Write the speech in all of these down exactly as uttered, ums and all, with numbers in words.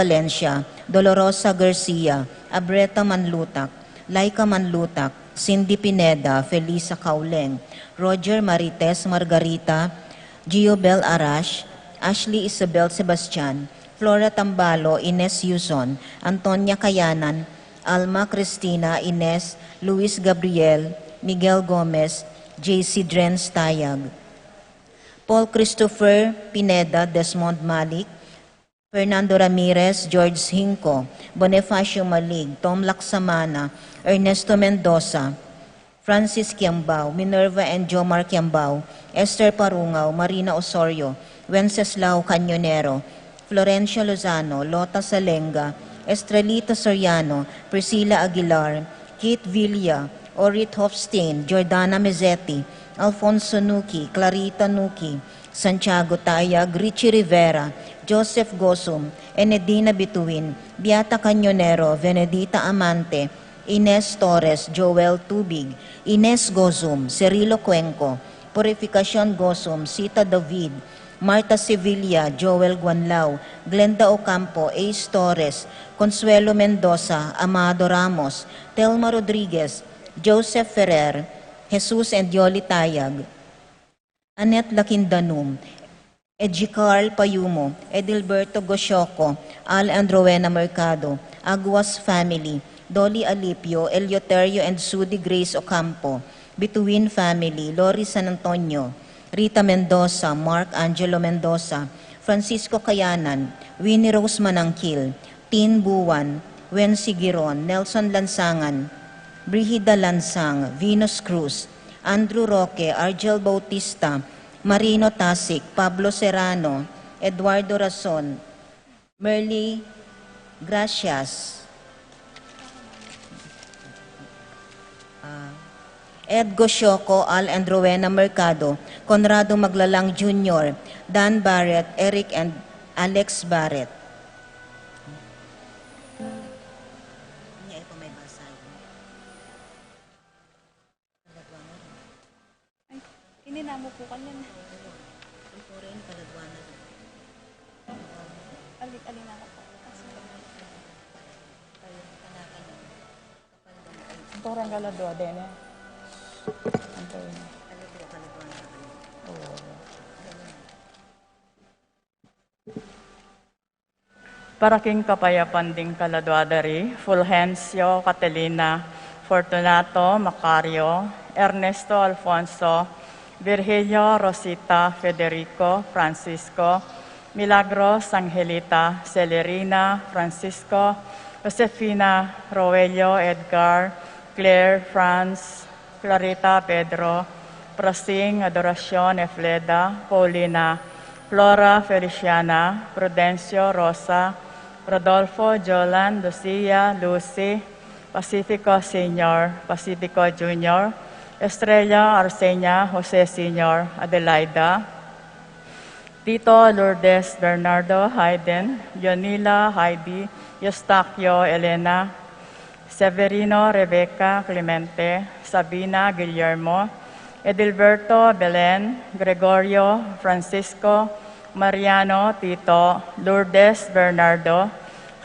Valencia, Dolorosa Garcia, Abreta Manlutak, Laika Manlutak, Cindy Pineda, Felisa Cauleng, Roger Marites, Margarita, Giobel Arash, Ashley Isabel Sebastian, Flora Tambalo, Ines Yuson, Antonia Kayanan, Alma Cristina, Ines, Luis Gabriel, Miguel Gomez, J C Drenz Tayag, Paul Christopher Pineda, Desmond Malik, Fernando Ramirez, George Hinco, Bonifacio Malig, Tom Laksamana, Ernesto Mendoza, Francis Kiambao, Minerva and Jomar Kiambao, Esther Parungao, Marina Osorio, Wenceslao Cañonero, Florencio Lozano, Lota Salenga, Estrelita Soriano, Priscilla Aguilar, Kit Villa, Orit Hofstein, Jordana Mezzetti, Alfonso Nuki, Clarita Nuki, Santiago Tayag, Richie Rivera, Joseph Gosum, Enedina Bituin, Beata Cañonero, Venedita Amante, Ines Torres, Joel Tubig, Ines Gosum, Cirilo Cuenco, Purificacion Gosum, Sita David, Marta Sevilla, Joel Guanlao, Glenda Ocampo, Ace Torres, Consuelo Mendoza, Amado Ramos, Telma Rodriguez, Joseph Ferrer, Jesus and Yoli Tayag, Annette Lakindanum, Edgy Carl Payumo, Edilberto Gosioco, Al and Rowena Mercado, Aguas family, Dolly Alipio, Eleuterio and Sudi Grace Ocampo, Bituin family, Lori San Antonio, Rita Mendoza, Mark Angelo Mendoza, Francisco Kayanan, Winnie Rose Manangkil, Tin Buwan, Wency Giron, Nelson Lansangan, Brigida Lansang, Venus Cruz, Andrew Roque, Argel Bautista, Marino Tasik, Pablo Serrano, Eduardo Rason, Merly Gracias, ah, Ed Gosioco, Al and Rowena Mercado, Conrado Maglalang Junior, Dan Barrett, Eric and Alex Barrett. Ay, ini namu po kanyan. Alin, alin na po? Torang kaladua din eh. Ang tayo na. Oo. Para king kapayapan ding kaladua da ri, Fulgencio, Catalina, Fortunato, Macario, Ernesto, Alfonso, Virgilio, Rosita, Federico, Francisco, Milagros, Angelita, Celerina, Francisco, Josefina, Roelio, Edgar, Claire, Franz, Clarita, Pedro, Prasing, Adoracion, Efleda, Paulina, Flora, Feliciana, Prudencio, Rosa, Rodolfo, Jolan, Lucia, Lucy, Pacifico Senior, Pacifico Junior, Estrella, Arsenia, Jose Senior, Adelaida, Tito, Lourdes, Bernardo, Hayden, Yonila, Heidi, Eustaquio, Elena, Severino, Rebecca, Clemente, Sabina, Guillermo, Edilberto, Belen, Gregorio, Francisco, Mariano, Tito, Lourdes, Bernardo,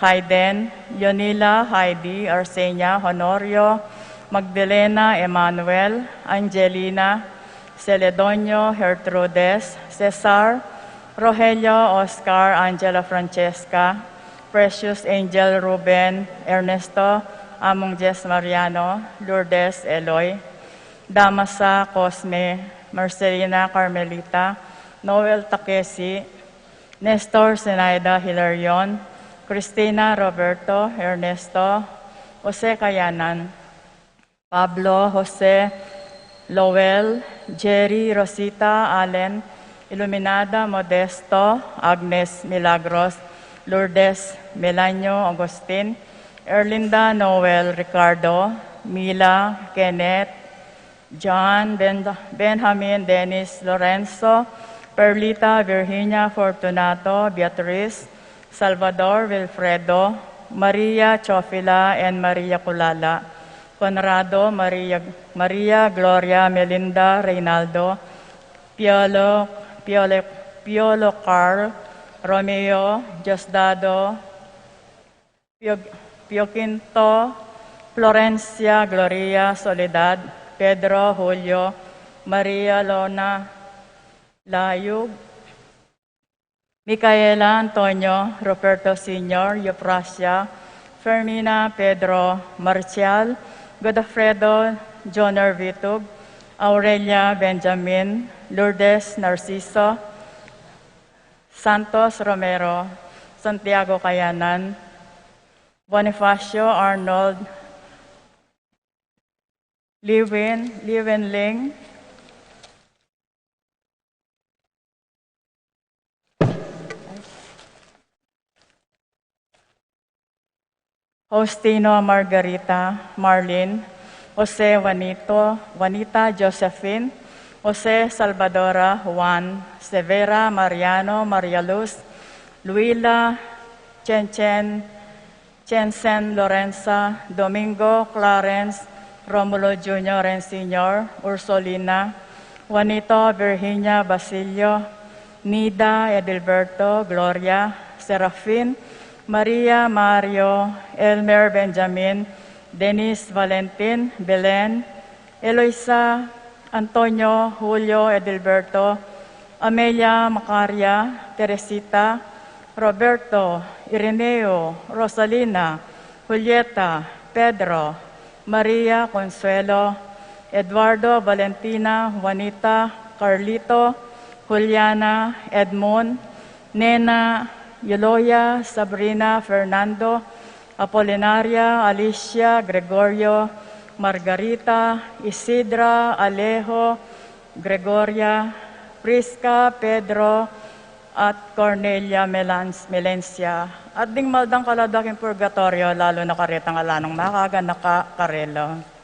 Hayden, Yonila, Heidi, Arsenia, Honorio, Magdalena, Emmanuel, Angelina, Celedonio, Gertrudes, Cesar, Rogelio, Oscar, Angela, Francesca, Precious, Angel, Ruben, Ernesto, Among Jess, Mariano, Lourdes, Eloy, Damasa, Cosme, Marcelina, Carmelita, Noel, Takesi, Nestor, Zenaida, Hilarion, Cristina, Roberto, Ernesto, Jose Kayanan, Pablo, Jose, Lowell, Jerry, Rosita, Allen, Iluminada, Modesto, Agnes, Milagros, Lourdes, Melanio, Agustin, Erlinda, Noel, Ricardo, Mila, Kenneth, John, Ben-, Benjamin, Dennis, Lorenzo, Perlita, Virginia, Fortunato, Beatriz, Salvador, Wilfredo, Maria, Chofila, and Maria Culala, Conrado, Maria, Maria, Gloria, Melinda, Reynaldo, Piolo, Piolo, Piolo, Carl, Romeo, Diosdado, Pio-, Pio Quinto, Florencia Gloria Soledad, Pedro Julio, Maria Lona Layug, Micaela Antonio, Roberto Senior, Euphrasia, Fermina Pedro Marcial, Godofredo Junior Vitug, Aurelia Benjamin, Lourdes Narciso, Santos Romero, Santiago Kayanan, Bonifacio Arnold, Liwin, Liwin Ling, Faustino Margarita, Marlin, Jose Juanito, Juanita Josephine, Jose Salvadora, Juan Severa, Mariano, Maria Luz, Luila, Chen Chen, Jensen Lorenza, Domingo, Clarence, Romulo Junior and Senior, Ursulina, Juanito, Virginia, Basilio, Nida, Edilberto, Gloria, Serafin, Maria, Mario, Elmer, Benjamin, Dennis, Valentin, Belen, Eloisa, Antonio, Julio, Edilberto, Amelia, Macaria, Teresita, Roberto, Ireneo, Rosalina, Julieta, Pedro, Maria, Consuelo, Eduardo, Valentina, Juanita, Carlito, Juliana, Edmond, Nena, Euloya, Sabrina, Fernando, Apolinaria, Alicia, Gregorio, Margarita, Isidra, Alejo, Gregoria, Prisca, Pedro, at Cornelia Melans-, Melencia. At ding maldang kaladwa king purgatorio, lalu na karetang ala nang makaganaka karela.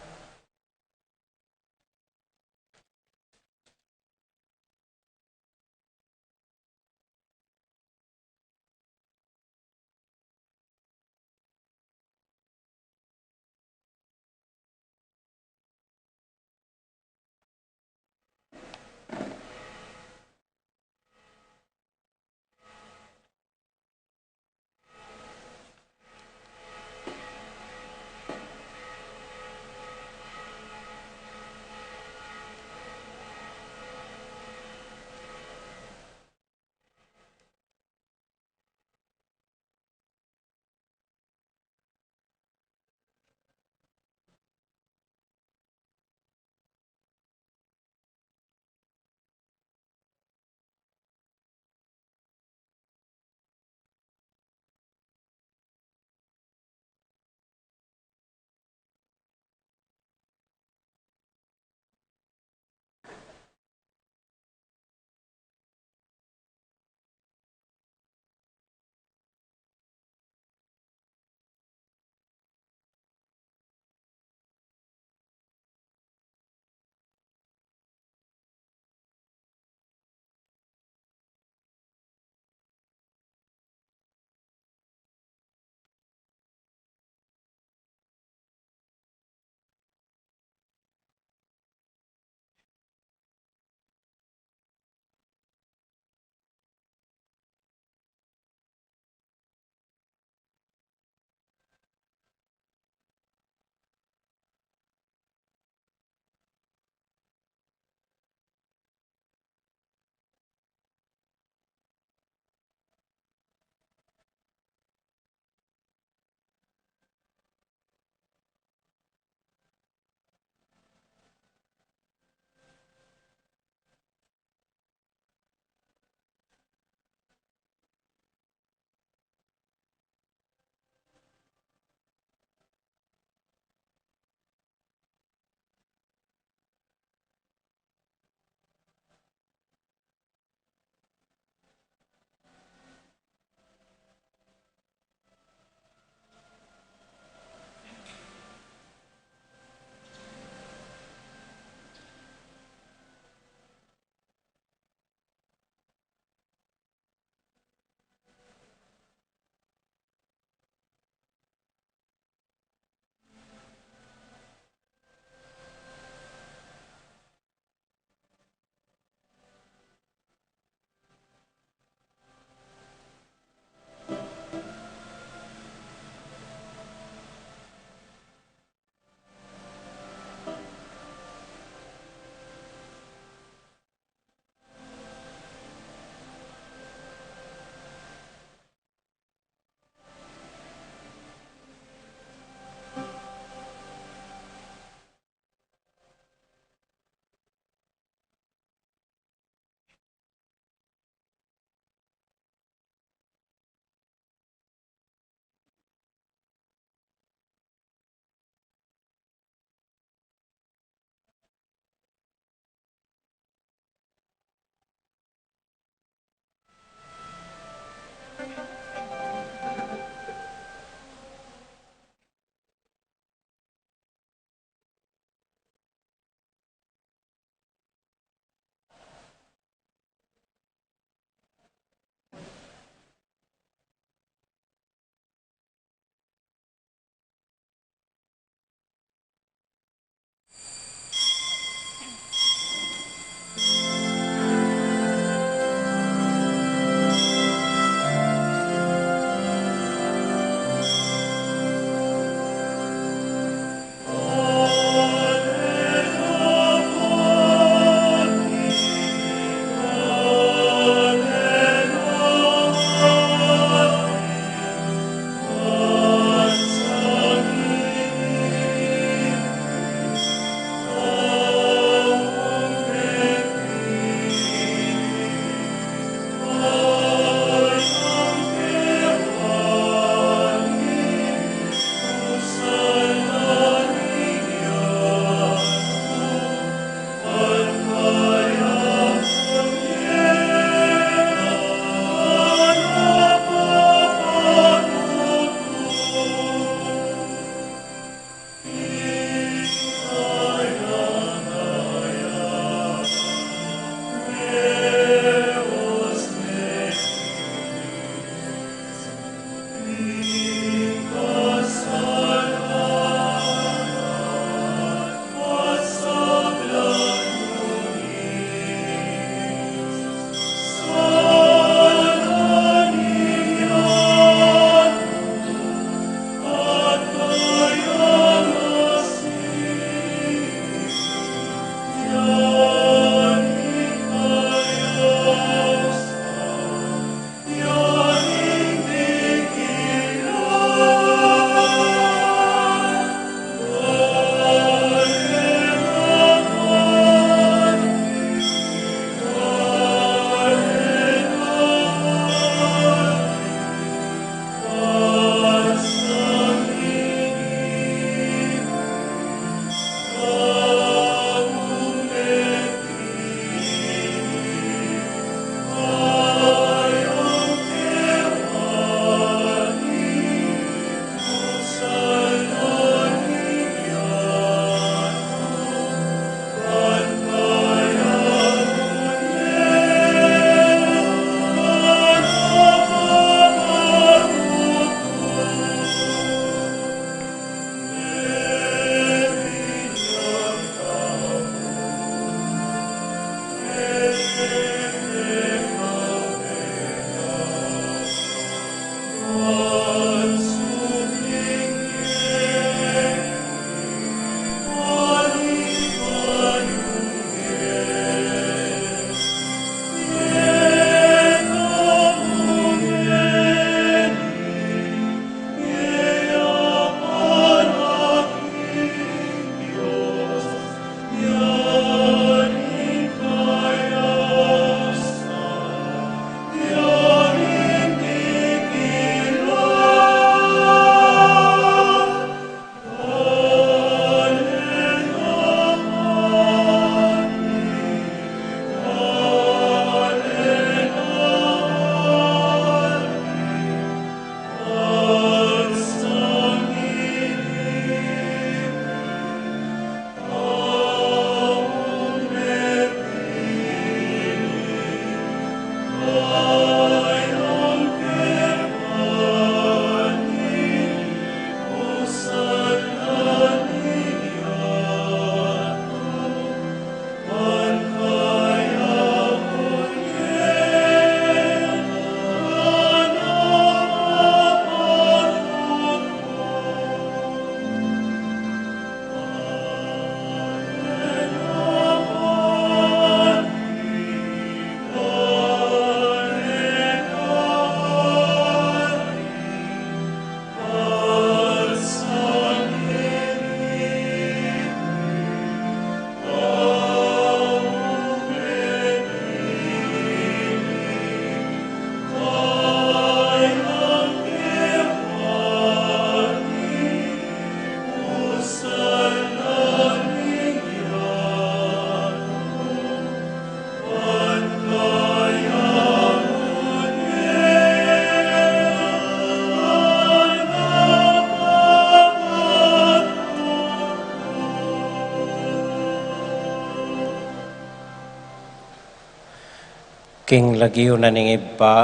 King lagyu na ning Ibpa,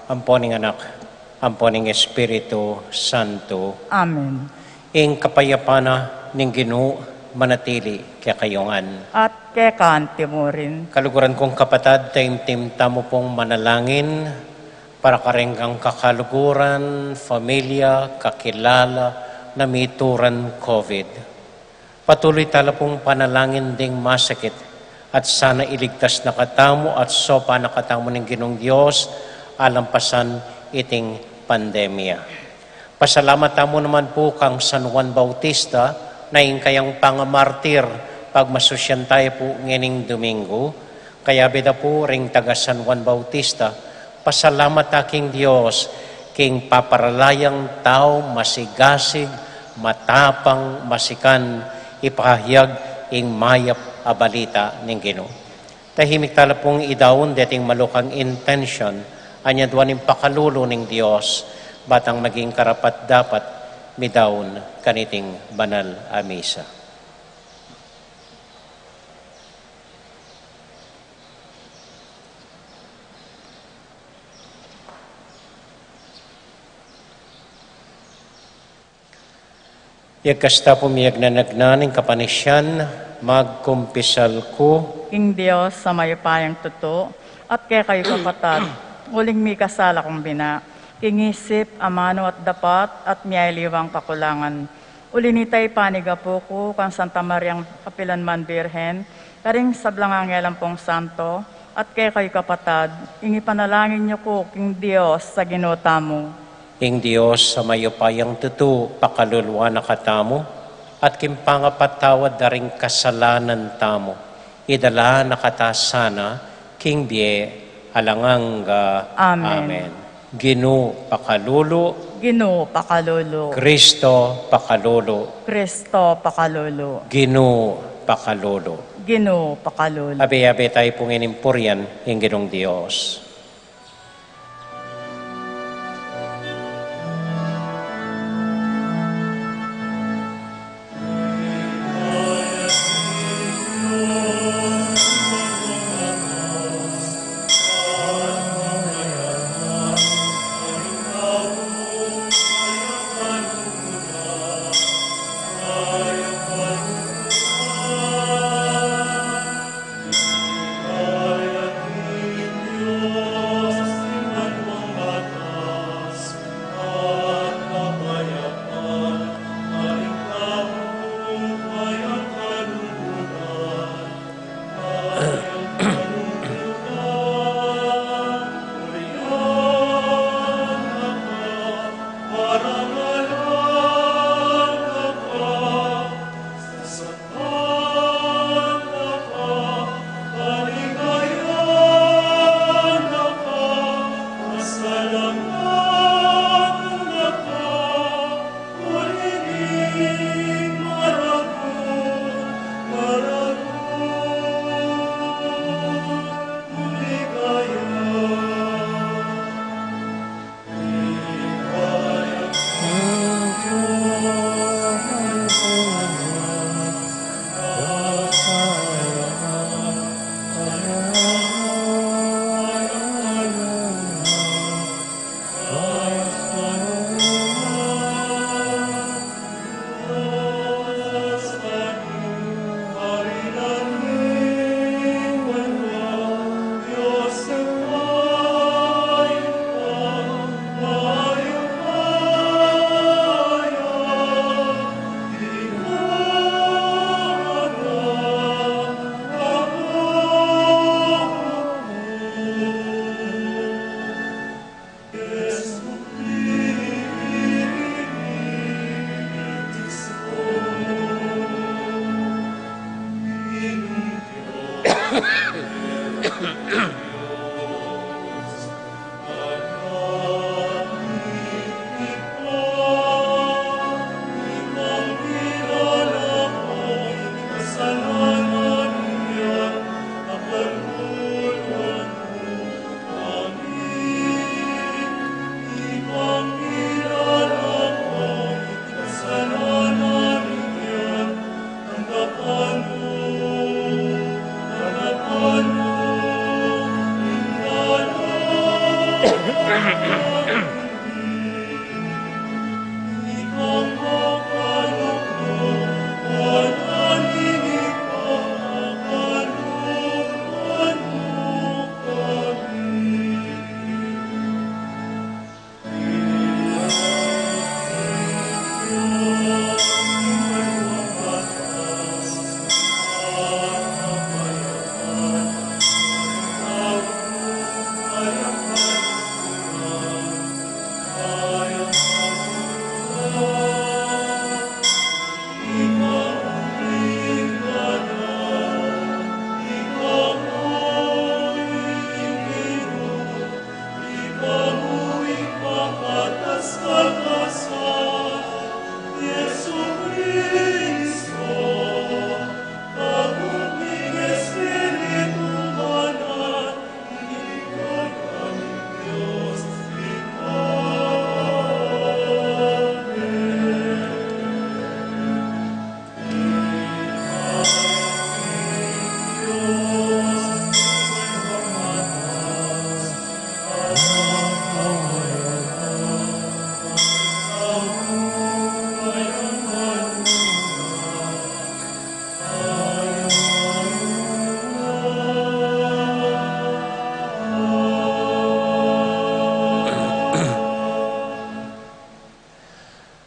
ampo ning Anak, ampo ning Espiritu Santo. Amen. Ing kapayapan na ning Ginu manatili kekayu ngan. At keka antimurin. Kaluguran kung kapatad, taimtim tamu pung manalangin para kareng kakaluguran, familia, kakilala na mituran COVID. Patuloy tala pung panalangin ding masakit, at sana iligtas na katamu at sopa na katamu ning Ginung Dios, alampasan iting pandemia. Pasalamat tamu naman pu kang San Juan Bautista, na ing kayang pangamartir, pagmasusyan taya pu ngening Domingo, kayabe da pu ring taga San Juan Bautista, pasalamat ta king Dios, king paparala yang tau masigasig, matapang, masikan, ipahayag ing mayap a balita ning Ginu. Tahimik tala pung idaun deting malukang intention, anya dua ning pakalulu ning Dios, batang maging karapat-dapat midaun kaniting banal a misa. Iyagkas ta pu miyagnanagnan ing kapanisian, magkumpisal ku. King Dios a mayupayang tutu, at kekayu kapatad, uling mikasala kung bina, king isip, amanu at dapat, at miyaliwang kakulangan. Uli nita ipanigapu ku kang Santa Mariang kapilanman Birhen, karing sablang angel ampong santo, at kekayu kapatad, ing ipanalangin yu ku king Dios a Ginu tamu. Ing Dios a mayupayang tutu, pakaluluan na katamu, at king pangapatawad da ring kasalanan tamu, idala na kata sana king bie alang angga. Amen. Amen. Ginu pakalulu. Ginu pakalulu. Kristo pakalulu. Kristo pakalulu. Ginu pakalulu. Ginu pakalulu. Abe-abe tayu pung inimpurian ing Ginung Dios.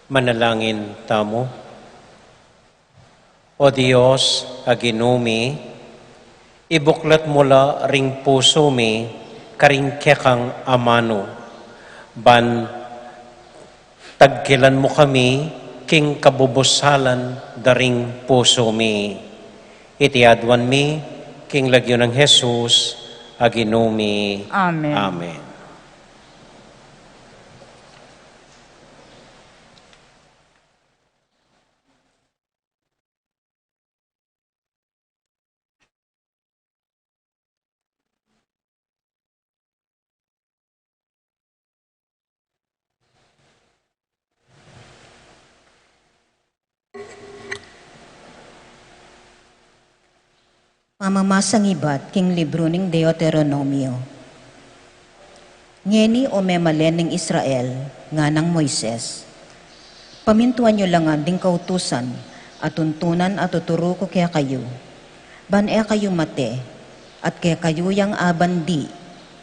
Manalangin tamu. O Dios, a Ginu mi, ibuklat mu la ring pusu mi karing kekang amanu, ban tagkilan mu kami king kabubusalan da ring pusu mi. Iti aduan mi king lagyu nang Jesus, a Ginu mi. Amen. Amen. Pamamasang ibat king libru ning Deuteronomio. Ngeni, o memalen ning Israel, nganang Moises, pamintuan yu la ngan ding kautusan a tuntunan a tuturu ku kekayu, ban e kayu mate, at kekayu yang abandi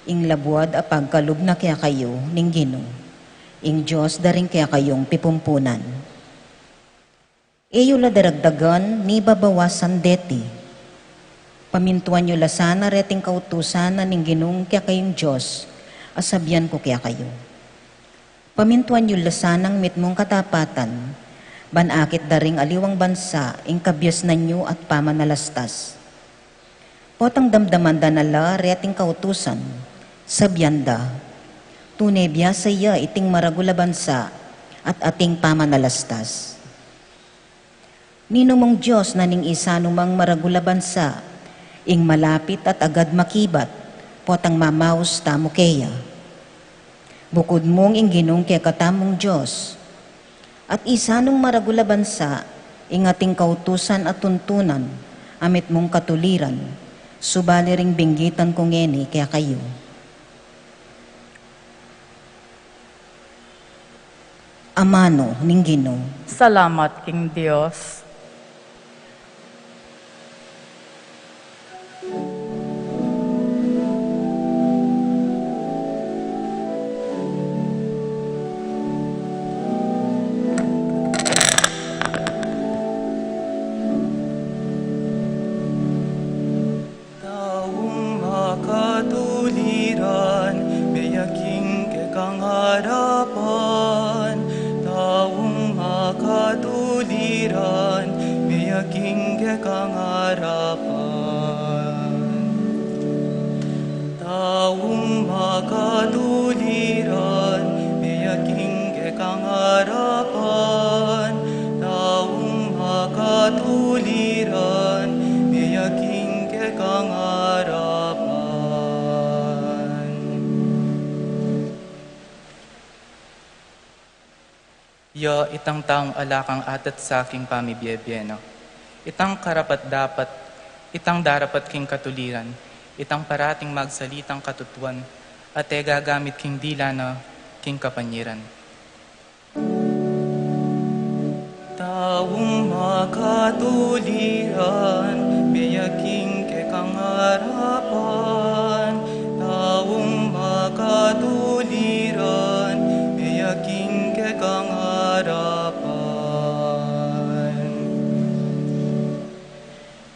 ing labuad a pagkalub na kekayu ning Ginu, ing Dios da ring kekayung pipumpunan. E yu la daragdagan ni babawasan deti. Pamintuan yu la sana reting kautusan na ning Ginung kekayung Dios a sabian ku kekayu. Pamintuan yu la sanang mitmung katapatan, ban akit da ring aliwang bansa ing kabiasnan yu at pamanalastas. Potang damdaman da na la reting kautusan, sabian da, tune biasa ya iting maragul a bansa at ating pamanalastas. Ninumung Dios na ning isanumang maragul a bansa ing malapit at agad makibat, potang mamaus tamu keya? Bukud mung ing Ginung kekatamung Dios. At isanung maragul a bansa ing ating kautusan at tuntunan a mitmung katuliran, subali ring binggitan ku ngeni kekayu. Amanu ning Ginu. Salamat king Dios. Taung makatuliran, meyaking kekang arapan. Taung makatuliran, meyaking kekang arapan. Taung makatuliran, meyaking kekang arapan. Taung makatuliran, meyaking kekang arapan. Ya itang taung ala kang atat sa king pamibie-bie na. Itang karapat-dapat, itang darapat king katuliran, itang parating magsalitang katutuan, at e gagamit king dila na king kapanyiran. Taung makatuliran, meyaking kekang arapan. Taung makatuliran, meyaking kekang arapan.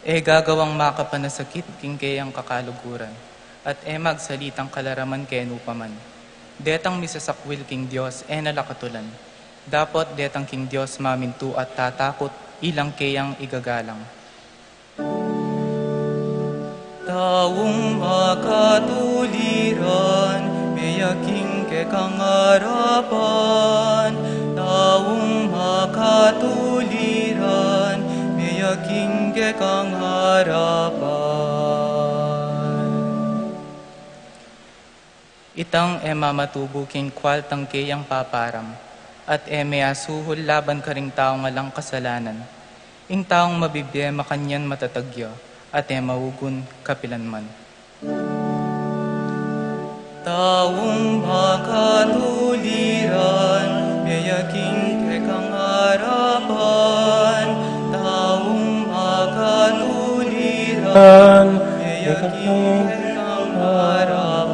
E gagawang makapanasakit king keyang kakaluguran, at e magsalitang kalaraman kenu pa man. Detang misasakwil king Dios, e na la katulan. Dapot detang king Dios mamintu at tatakut, ilang keyang igagalang. Taung makatuliran, meyaking kekang arapan. Taung makatuliran, meyaking kekang arapan. Itang e mamatubu king kwaltang keyang paparam, at e measuhul laban karing taung alang kasalanan. Ing taung mabibie makanyan matatag ya, at e maugun kapilan man. Taung makatuliran, meyaking kekang arapan. Taung makatuliran, meyaking kekang arapan.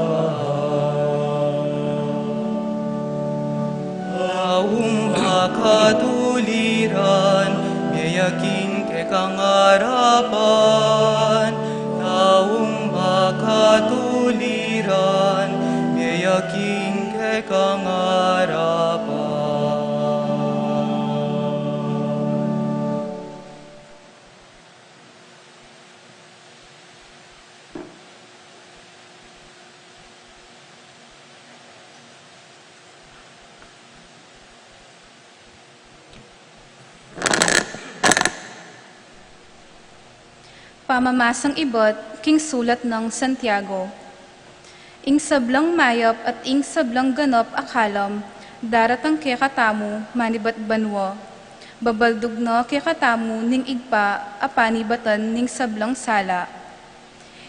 Taung Makatuliran, meyaking kekang arapan, taung makatuliran, meyaking kekang arapan. Pamamasang ibat king sulat nang Santiago. Ing sablang mayap at ing sablang ganap a kalam daratang kekatamu manibat banua. Babaldug na kekatamu ning Ibpa a panibatan ning sablang sala.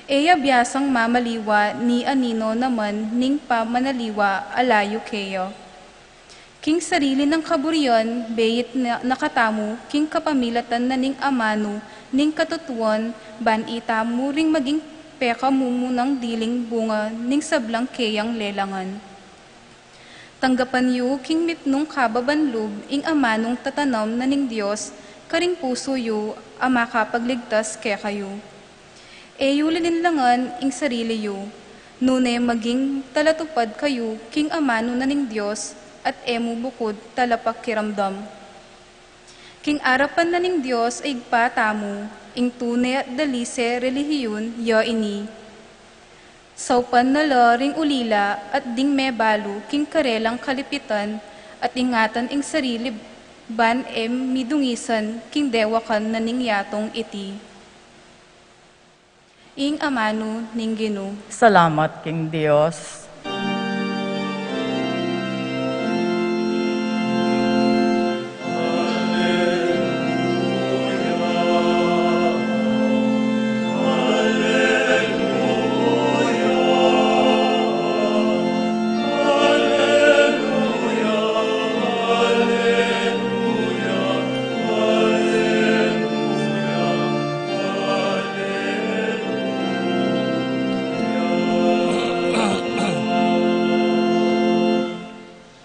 E ya biasang mamaliwa ni anino naman ning pamanaliwa a layu keya. King sarili nang kaburian, beit na, na katamu king kapamilatan na ning amanu ning katutuan, ban itamu ring maging pekamumunang diling bunga ning sablang keyang lelangan. Tanggapan yu king mitmung kababan lub ing amanung tatanam na ning Dios karing pusu yu a makapagligtas kekayu. E yu lilinlangan ing sarili yu, nune maging talatupad kayu king amanu na ning Dios at e mu bukud talapakiramdam. King arapan na ning Dios a Ibpa tamu, ing tune at dalise relihiyun ya ini. Saupan na la ring ulila at ding mebalu king karelang kalipitan at ingatan ing sarili ban e midungisan king dewakan na ning yatung iti. Ing amanu ning Ginu. Salamat king Dios.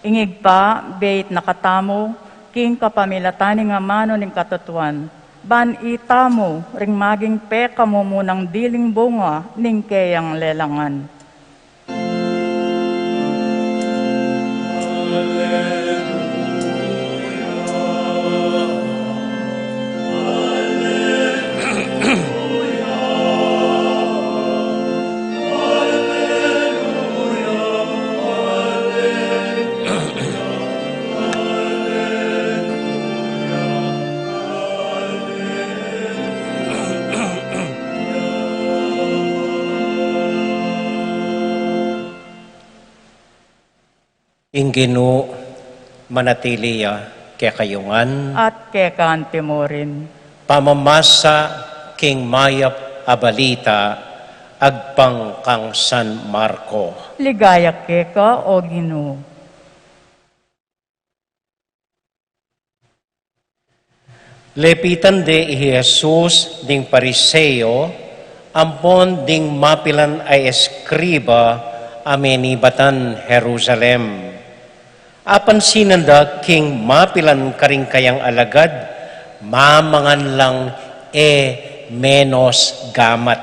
Ing Ibpa, beit na katamu, king kapamilatan ning amanu ning katutuan, ban itamu ring maging pekamumunang diling bunga ning keyang lelangan. Ing Ginu manatili ya kekayu ngan. At keka antimu rin. Pamamasa king mayap a balita agpang kang San Marco. Ligaya keka, o Ginu. Lepitan de i Jesus ding Pariseo ampon ding mapilan a eskriba a menibatan Jerusalem. Apansinan da king mapilan karing kayang alagad, mamangan lang e menos gamat.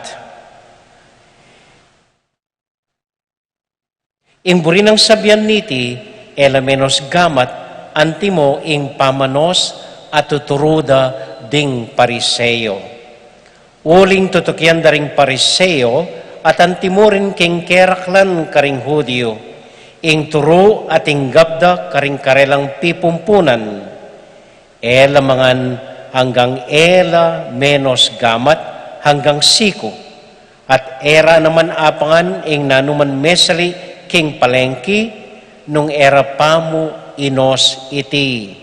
Ing buri nang sabian niti, e la menos gamat, antimo ing pamanos a tuturu da ding Pariseo. Uling tutukian da ring Pariseo, at antimo rin king keraklan karing Judio, ing turu a tinggap da karing karelang pipumpunan. E la mangan anggang e la menos gamat anggang siku, at e ra naman apangan ing nanuman mesali king palengki nung e ra pa mu inos iti.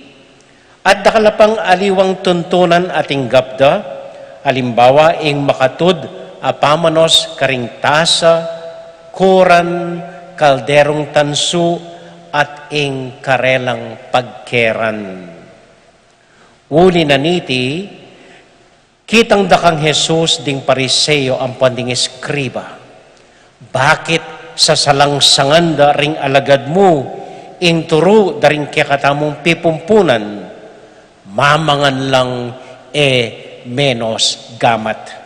At dakal a pang aliwang tuntunan a tinggap da, alimbawa ing makatud a pamanos karing tasa, kuran, kalderung tansu, at ing karelang pagkeran. Uli na niti, kitang da kang Jesus ding Pariseo ampon ding eskriba, "Bakit sasalangsangan da ring alagad mu ing turu da ring kekatamung pipumpunan, mamangan lang e menos gamat.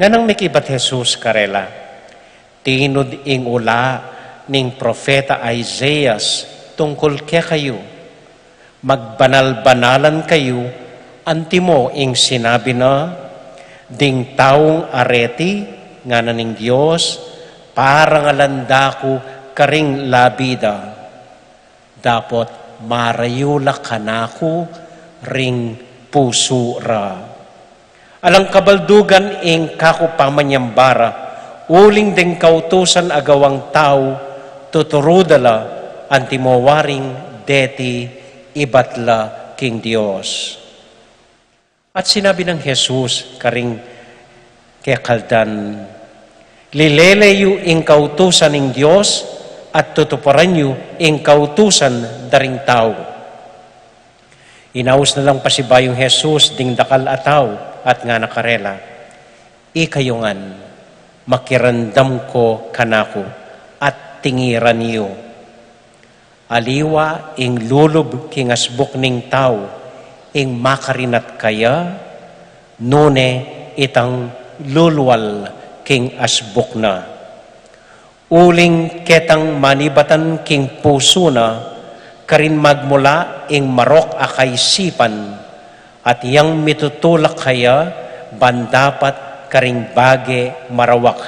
Nganang mekibat Jesus karela, tinud ing ula ning propeta Isaias tungkul kekayu, magbanal-banalan kayu, antimo ing sinabi na, ding taung areti, ngana ning Dios, parangalan da ku karing labi da. Dapot marayu la kanaku ring pusu ra. Alang kabaldugan ing kaku pamanyamba ra, uling deng kautusan a gawang tau, tuturu da la, antimo waring deti ibat la king Dios. At sinabi nang Jesus karing kekaldan, lilele yu ing kautusan ning Dios at tutuparan yu ing kautusan da ring tau. Inaus na lang pasibayung Jesus ding dakal a tau at ngana karela, ikayu ngan, makiramdam ko kanaku at tingiran yu. Aliwa ing lulub king asbuk ning tau, ing makarinat kaya, nune itang lulwal king asbuk na. Uling ketang manibatan king pusu na, karin magmula ing marok a kaisipan, at yang mitutulak kaya, ban dapat karing bage marawak.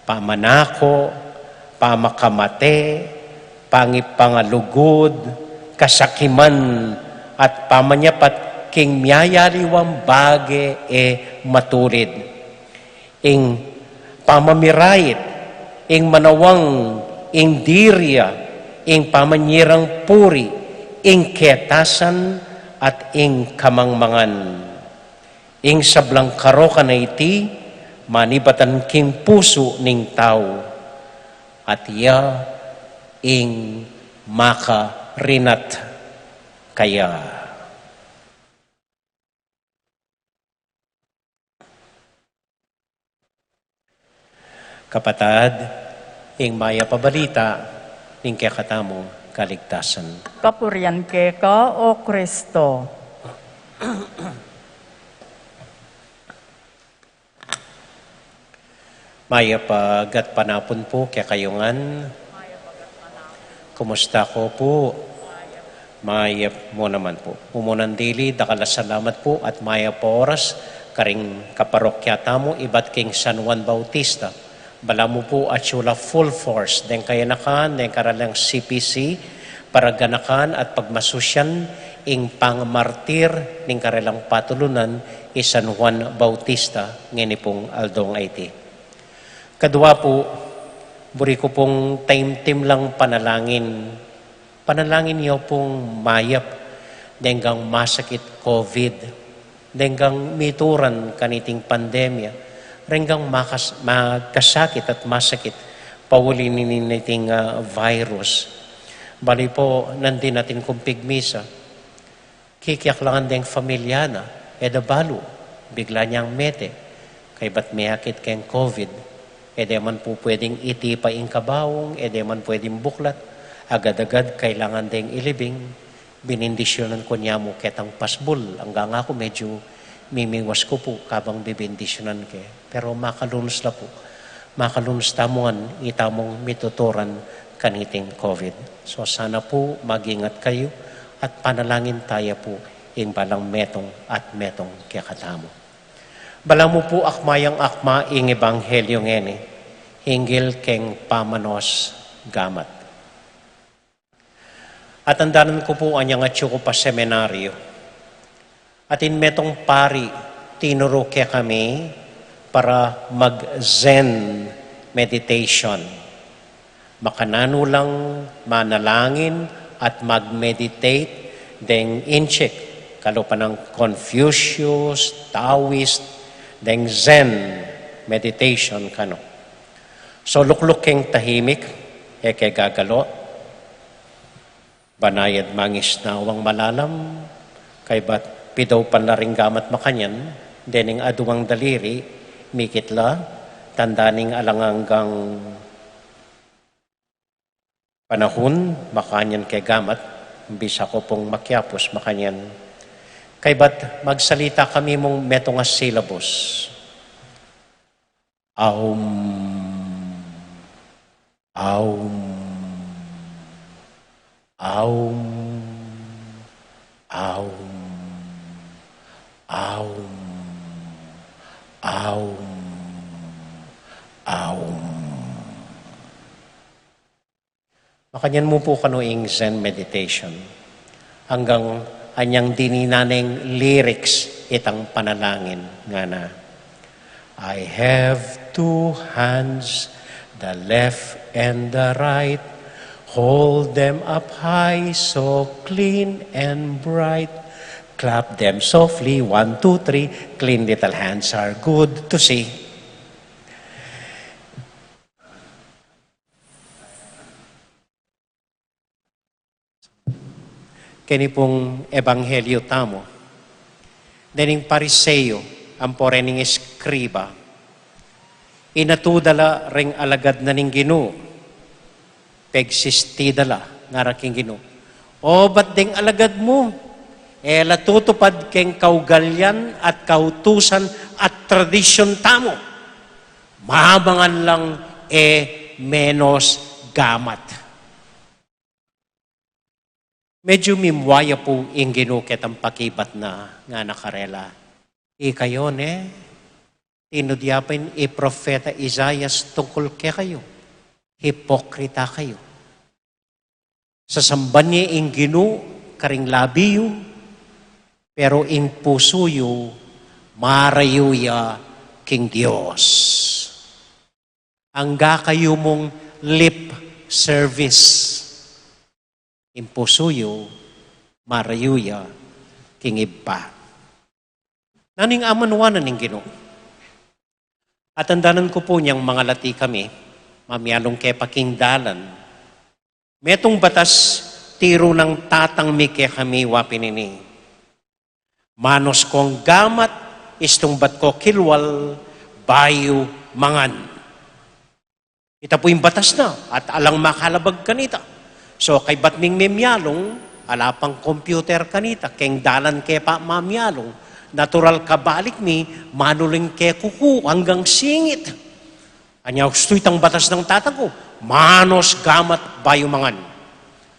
Pamanako, pamakamate, pangipangalugud, kasakiman, at pamanyapat king miyayaliwang bage e matulid. Ing pamamirait, ing manawang, ing diria, ing pamanyirang puri, ing ketasan, at ing kamangmangan. Ing sablang karokan a iti, manibatan king pusu ning tau, at iya ing makarinat kaya. Kapatad, ing mayap a balita ning kekatamung kaligtasan. Kapurian keka, O Kristo. Mayap a gatpanapun pu kekayu ngan. Kumusta ko pu? Mayap mu naman pu. Umunan dili, dakal a salamat pu at mayap a oras karing kaparokya tamu ibat king San Juan Bautista. Balamu pu atyu la full force deng kayanakan, deng karelang C P C, para ganakan at pagmasusyan ing pangamartir ning karelang patulunan i San Juan Bautista ngeni pung aldong a iti. Kadua pu, buri ku pung taimtim lang panalangin. Panalangin yu pung mayap, denggang masakit COVID, denggang mituran kaniting pandemya, denggang makas-, magkasakit at masakit, pauli nini niting, ah, virus. Bali pu, nandin atin kung pigmisa, kikiaklangan deng familia na, e da balu, bigla nang mete, kaybat miyakit keng COVID, e de man pu pwedeng itipa ing kabaung, e de man pwedeng buklat, agad-agad kailangan deng ilibing, binindisyunan ku ne mu ketang pasbul, anggang aku medyu mimiwas ku pu kabang bibindisyunan ke. Pero makalunus la pu. Makalunus tamu ngan itamung mituturan kaniting COVID. So sana pu magingat kayu at panalangin taya pu ing balang metung at metung kekatamu. Balamu pu akma yang akma ing ebanghelyu ngeni, hinggil keng pamanos gamat. Atandanan ku pu anyang atyu ku pa seminaryo. Atin metung pari tinuru kekami para mag-Zen meditation. Makananu lang manalangin at mag-meditate deng Inchik, kalupa nang Confucius, Taoist, deng Zen meditation kanu. So lukluk keng tahimik, e ke gagalo. Banayad mangisnawang malalam, kaybat pidaupan la ring gamat makanyan, dening aduang daliri, mikit la, tanda ning alang anggang Panahun, makanyan ke gamat, bisa ku pung makiapus makanyan. Kaybat magsalita kami mung metung a syllables. Aum, aum, aum, aum, aum, aum, aum. Makanyan mu pu kanu ing Zen meditation. Anggang anyang dininan neng lyrics itang panalangin, ngana, "I have two hands, the left and the right. Hold them up high, so clean and bright. Clap them softly, one, two, three. Clean little hands are good to see." Keni pung ebanghelyu tamu. Dening Pariseo ampo rening eskriba, inatu da la ring alagad na ning Ginu. Pegsisti da la, ngara king Ginu, "O, bat deng alagad mu e la tutupad keng kaugalian at kautusan at tradisyun tamu? Mamangan lang e menos gamat." Medyu mimwaya pu ing Ginu ketang pakibat na, ngana karela, "Ikayu ne, tinud ya pin i propeta Isaias tungkul kekayu. Hipokrita kayu. Sasamban ye ing Ginu karing labi yu, pero ing pusu yu marayu ya king Dios. Angga kayu mung lip service. Ing pusu yu marayu ya king Ibpa." Nanu ing amanuan na ning Ginu? Atandanan ku pu nyang mangalati kami, mamialung ke pa king dalan, metung batas tiru nang tatang mi kekami, wa pin ini, "Manus kong gamat, istung bat ko kilwal bayu mangan." Ita pu ing batas na, at alang makalabag kanita. So, kaybat ming memialung, ala pang computer kanita, keng dalan ke pa mamialung, natural kabalik mi, manuling ke kuku anggang singit. Anya, ustu itang batas nang tatang ku, "Manus gamat bayu mangan."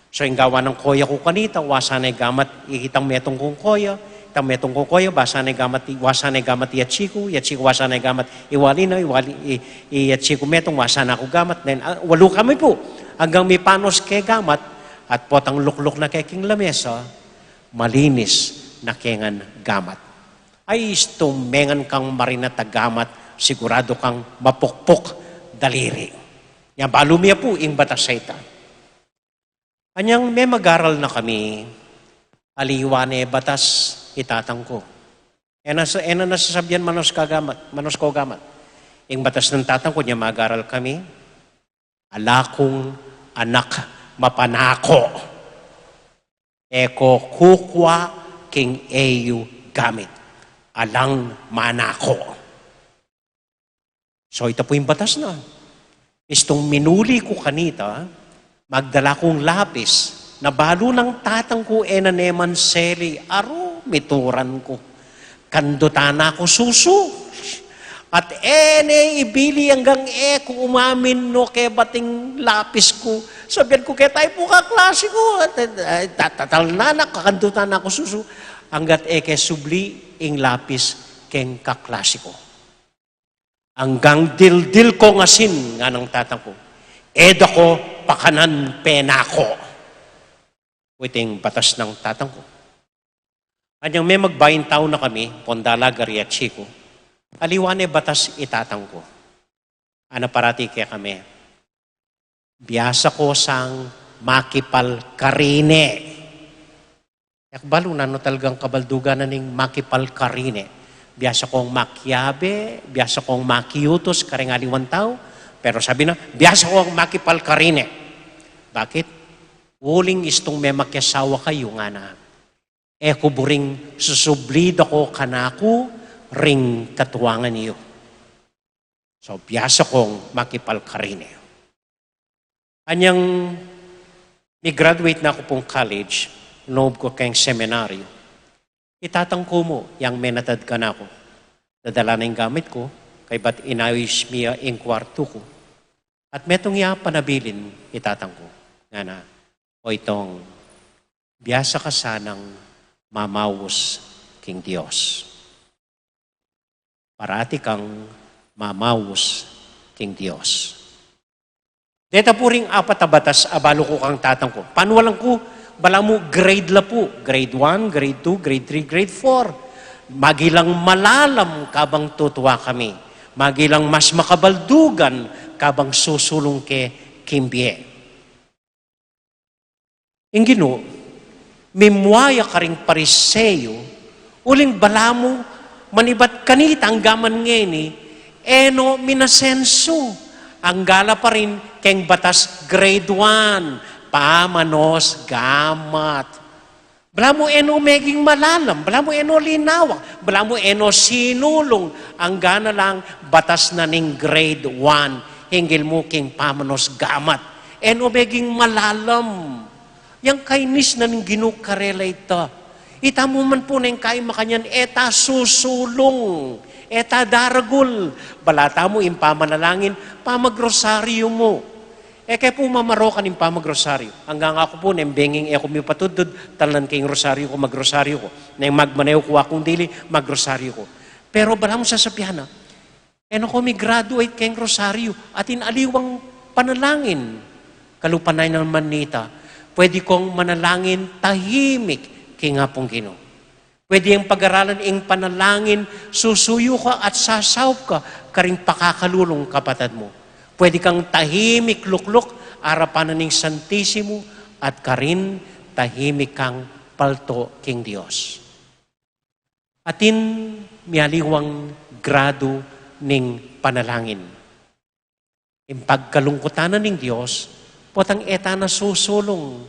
So, ing gawa nang koya ku kanita, wa sana i gamat itang metung kung koya, itang metung kung koya, wa sana i gamat, wa sana i gamat i atsi ku, i atsi ku wa sana i gamat i wali na, i wali, i, i atsi ku metung, wa sana ku gamat. Then, ah, walu kami pu. Anggang mipanus ke gamat, at potang lukluk na ke king lamesa, malinis na ke ngan gamat. Ay, istung mengan kang marinat a gamat, siguradu kang mapukpuk daliri. Nya balu mi ya pu ing batas a ita. Anyang memagaral na kami, aliwa ne batas i tatang ku. E na sa, e na na sasabian, "Manus ka gamat, manus ko gamat." Ing batas nang tatang ku, nya magaral kami, ala kung anak mapanako. E ko kukua king e yu gamit. Alang manako. So, ita pu ing batas na. Istung minuli ku kanita, magdala kung lapis, na balu nang tatang ku e na ne manseli, aru, mituran ku. Kandutan na ku susu. At e ne ibili anggang e ku umamin no kebat ing lapis ku. Sabian ku keta, "Ay pu, kaklasi ku." At, eh, tatatal na na, kakandutan na ku susu. Anggat e ke subli ing lapis keng kaklasi ku. Anggang dildil kong asin, nganang tatang ku, e da ko pakanan penako. Iti ing batas nang tatang ku. Anyang memagbayung tau na kami, pondalaga ri atsi ku, aliwa ne batas i tatang ku. Ana parati kekami, biasa ko sang makipalkarine. E ku balu nanu talagang kabaldugan na ning makipalkarine. Biasa kong makiabe, biasa kong makiutus kareng aliwang tau, pero sabi na, biasa kong makipalkarine. Bakit? Uling istung memakiasawa kayu, ngana, e ku buring susubli da ko kanaku ring katuangan yu. So, biasa kong makipalkarine. Anyang Mi-graduate na ku pung college, lub ku keng seminaryo. I tatang ku mu yang menatad kanaku. Dadala na ing gamit ku, kaybat inayus mi ya ing kwartu ku. At metung ya panabilin i tatang ku. Ngana, "Oy Tong, biasa ka sanang mamaus king Dios. Parati kang mamaus king Dios." Deta pu ring apat a batas a balu ku kang tatang ku. Panualan ku, balamu grade la pu. Grade one, grade two, grade three, grade four. Magilang malalam kabang tutua kami. Magilang mas makabaldugan kabang susulung ke king bie. Ing Ginu, mimua ya karing Pariseo, uling balamu manibat kanita anggaman ngeni, e no minasensu, angga la pa rin keng batas grade one, pamanos gamat. Balamu e no meging malalam, balamu e no linawak, balamu e no sinulung, angga na lang batas na ning grade one, hinggil mu king pamanos gamat. E no meging malalam. Yang kainis na ning Ginu karela ita. Ita mu man pu neng kai makanyan, e ta susulung, e ta daragul. Bala tamu ing pamanalangin, pamagrosaryu mu. E ke pu mamarokan ing pamagrosaryu. Anggang aku pu, neng benging e ku mipatudtud, talnan ke ing rosaryu ku, magrosaryu ku. Neng magmaneho ku akung dili, magrosaryu ku. Pero balamu sasabian na, e no ko mi-graduate keng rosaryu, atin aliwang panalangin. Kalupa na naman nita, pwede kong manalangin tahimik king Apung Ginu. Pwede yang pag-aralan ing panalangin, susuyu ka at sasaup ka karing pakakalulung kapatad mu. Pwede kang tahimik lukluk, arapan na ning Santisimo, at karin tahimik kang palto king Dios. Atin mialiwang gradu ning panalangin. Ing pagkalungkutan na ning Dios, potang e ta na susulung,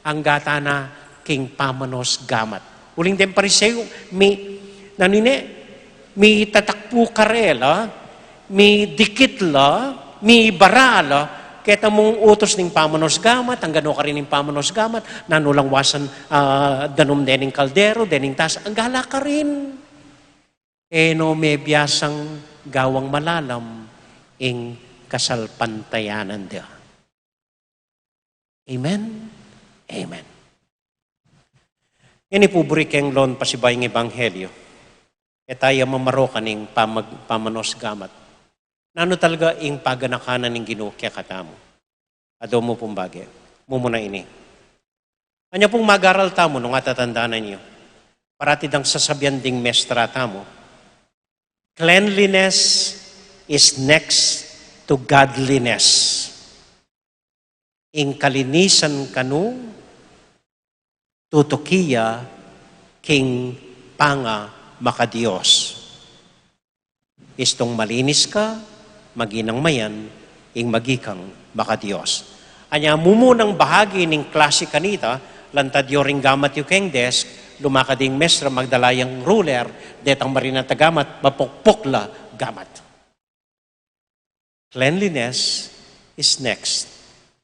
angga ta na king pamanos gamat. Uling deng Pariseo, mi, nanu ne, mitatakpu karela, midikit la, mibara la, keta mung utus ning pamanos gamat, angga no karin ing pamanos gamat, nanu lang wasan, ah, danum dening kaldero, dening tas, angga la karin. E no mebiasang gawang malalam ing kasalpantayanan da. Amen? Amen. Ngeni pu buri keng lon pasibayu ning ebanghelyo. E ta ya mamarokan ing pamag-, pamanos gamat. Nanu talaga ing paganakanan ning Ginu kekatamu? Adu mu pung bage. Mumuna ini. Anya pung mag-aral tamu nung atatandanan yu, parati dang sasabian ding mestra tamu, "Cleanliness is next to godliness." Ing kalinisan kanu tutuki ya king pangamakadios. Istung malinis ka, maging mayan ing maging kang makadios. Anya mumunang bahagi ning klasi kanita, lantad yu ring gamat yu keng desk, lumakad ing mestra, magdala yang ruler, detang marinat a gamat, mapukpuk la gamat. Cleanliness is next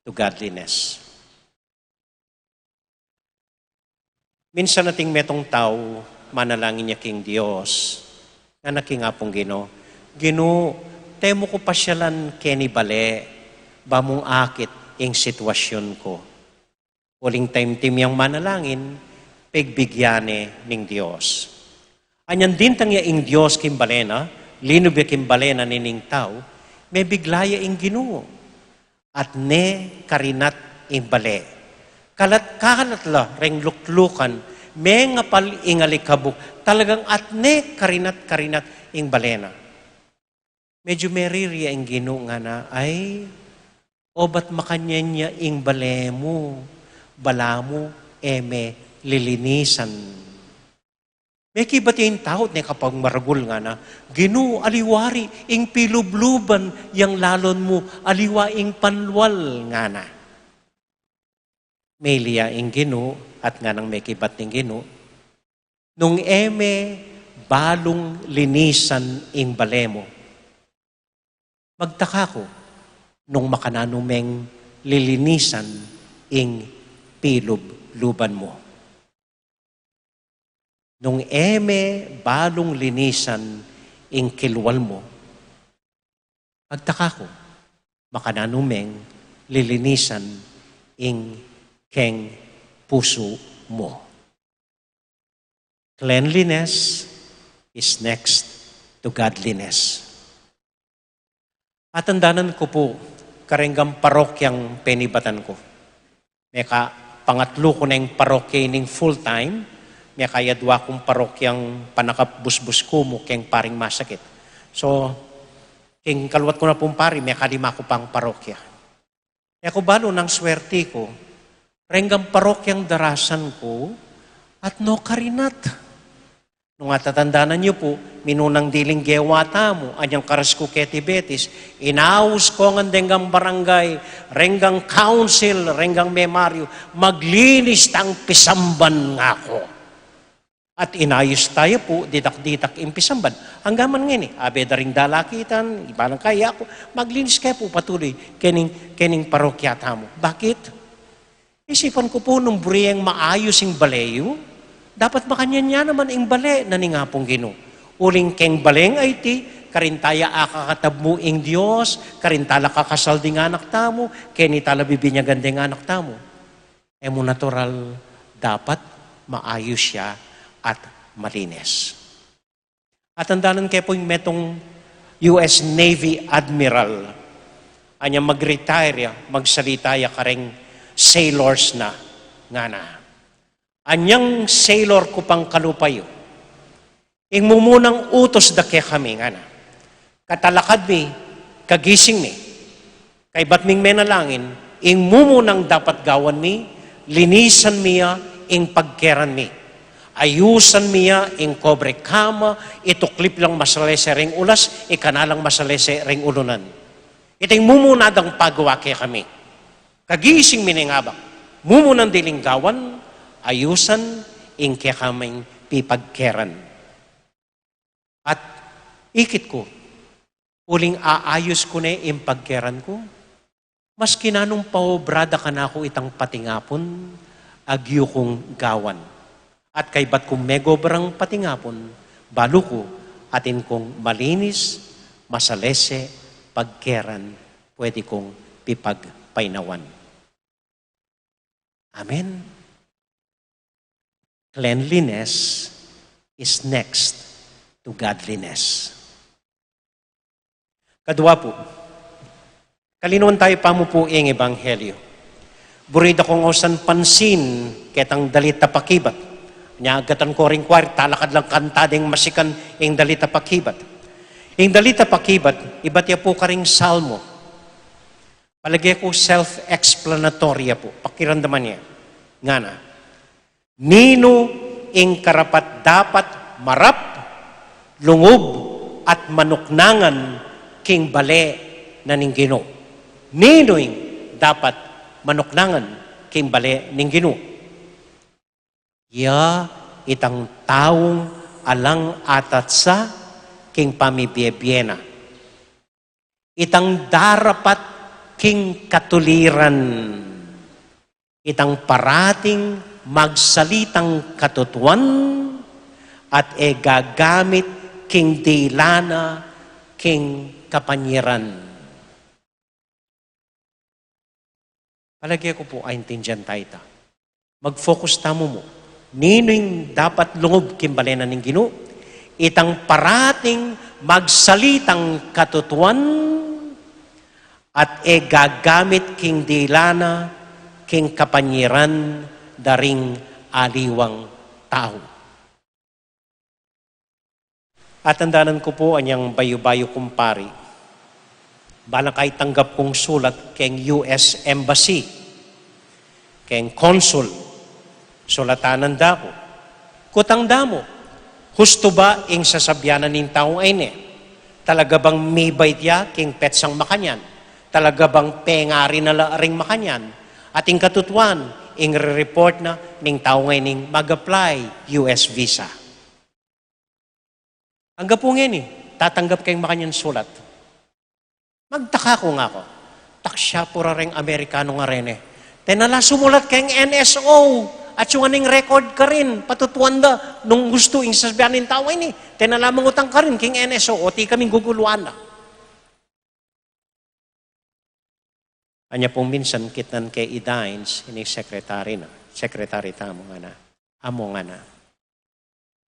to godliness. Minsan atin metung tau manalangin ya king Dios, ngana king Apung Ginu, "Ginu, temu ku pasyalan keni bale, ba mung akit ing sitwasyun ku." Uling taimtim yang manalangin, pegbigyan ne ning Dios. Anyan dintang ya ing Dios king bale na, linub ya king bale na nining tau, mebigla ya ing Ginu. At ne karinat ing bale. Kalat-kalat la reng luklukan, mengapal ing alikabuk, talagang at ne karinat-karinat ing bale na. Medyu meriri ya ing Ginu, ngana, "Ay, obat makanyan ya ing bale mu, balamu e me lilinisan." Mekibat ya ing tau, ne kapagmaragul, ngana, "Ginu, aliwa ri ing pilubluban yang lalon mu, aliwa ing panlual," ngana. Meli ya ing Ginu, at nganang mekibat ning Ginu, "Nung e me balung linisan ing bale mu, magtaka ku nung makananu meng lilinisan ing pilub-luban mu. Nung e me balung linisan ing kilwal mu, magtaka ku, makananu meng lilinisan ing keng pusu mu. Cleanliness is next to godliness. Atandanan ku pu, karenggang parokyang penibatan ku. Meka pangatlu ku neng parokya ining full time, meka ya dua kung parokyang panakap busbus ku mu keng paring masakit. So, keng kaluat ku na pung pari, meka lima ku pang parokya. E ku balu nung swerti ku, renggang parokyang darasan ku, at no karinat. Nung atatandanan yu pu, minunang diling gewa tamu, anyang karas ku keti Betis, inaus ku ngan denggang barangay, renggang council, renggang memaryu, maglinis tang pisamban ngaku. At inayus taya pu, ditak-ditak ing pisamban. Anggaman ngeni, abe da ring dalakitan, ibalang kaya ku, maglinis kaya pu patuloy, kening, kening parokya tamu. Bakit? Isipan ku pu nung buri yang maayus ing bale yu, dapat makanyan ya naman ing bale na ning Apung Ginu. Uling keng baleng aiti, karin taya akakatab mu ing Dios, karin tala kakasal ding anak tamu, keni tala bibinyagan ding anak tamu. E mu natural dapat maayus ya at malinis. Atandanan ke pu ing metung U S Navy Admiral, anyang mag-retire ya, magsalita ya kareng sailors na, ngana. Anyang sailor ku pang kalupa yu, ing mumunang utus da kekami, ngana. Katalakad mi, kagising mi, kaybat ming menalangin, ing mumunang dapat gawan mi, linisan mi ya ing pagkeran mi. Ayusan mi ya ing kobre kama, ituklip lang masalese ring ulas, ikana lang masalese ring ulunan. Iti ing mumuna dang pagawa kekami. Kagising mi neng abak, mumunang diling gawan, ayusan ing kekaming pipagkeran. At ikit ku, uling aayus ku ne ing pagkeran ku, maski nanung paobra da kanaku itang patingapun, agyu kung gawan. At kaybat kung megobrang patingapun, balu ku, atin kung malinis, masalese, pagkeran, pwede kung pipagpainawan. Amen. Cleanliness is next to godliness. Kadua pu, kalinuan tayu pa mu pu ing ebanghelyo. Buri da kung ausan pansin ketang dalita pakibat. Nya agatan ku ring choir, talakad lang kanta ding masikan ing dalita pakibat. Ing dalita pakibat, ibat ya pu karing Salmo. Palage ku self-explanatory ya pu. Pakiramdaman ye. Ngana, ninu ing karapat-dapat marap, lungub, at manuknangan king bale na ning Ginu? Ninu ing dapat manuknangan king bale ning Ginu? Ya itang taung alang atatsa king pamibie-bie na. Itang darapat king katuliran. Itang parating magsalitang katutuan at e gagamit king dila na king kapanyaran. Palage ku pu aintindian taya ita. Mag-focus tamu mu. Ninu ing dapat lungub king bale na ning Ginu? Itang parating magsalitang katutuan at e gagamit king dila na king kapanyaran da ring aliwang tau. Atandanan ku pu anyang bayu-bayu kung pari, balang kaitanggap kung sulat keng U S Embassy, keng consul, sulatanan da ku. Kutang da mu, hustu ba ing sasabyan na ning taung ayni? Talaga bang mibait ya king petsang makanyan? Talaga bang pengari na la ring makanyan? At ing katutuan, ing re-report na ning taung ayning mag-apply U S visa. Anggapu ngeni, tatanggap keng makanyan sulat. Magtaka ku ngaku, taksa pu ra reng Amerikanu ngareni, Tena la sumulat keng N S O, at yung aning record karin, patutuan da, nung gustu ing sasabian ning tau ini, tena la mangutang karin keng N S O, o ti kaming guguluan na. Anya pung minsan kitnan ke i Dines, ini secretary na, secretary tamu ngana, amu ngana.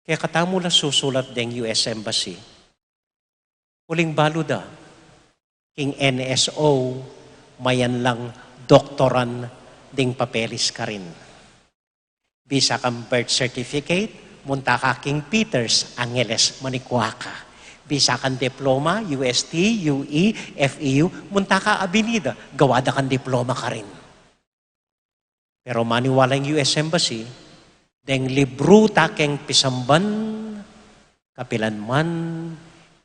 Kekatamu la susulat deng U S Embassy. Uling balu da, king N S O, mayan lang doktoran ding papelis karin. Bisa kang birth certificate, munta ka king Peters, Angeles, manikua ka. Bisa kang diploma, U S T, U E, F E U, munta ka Avenida, gawa da kang diploma karin. Pero maniwala ing U S Embassy, deng libru ta keng pisamban, kapilan man,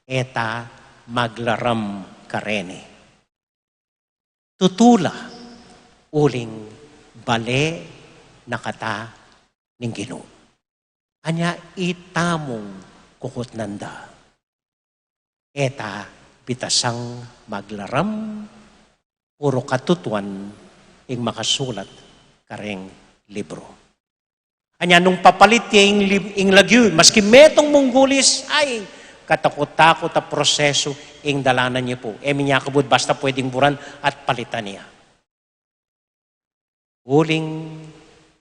e ta maglaram kareni. Tutu la, uling bale na kata ning Ginu. Anya itamung kukutnan da. E ta bitasang maglaram, puru katutuan ing makasulat kareng libru. Anya nung papalit ya ing, lib- ing lagyu, maski metung mung gulis, ay, katakut-takut a prosesu ing dalanan ya pu. E minyakabud basta pwedeng buran at palitan ya. Uling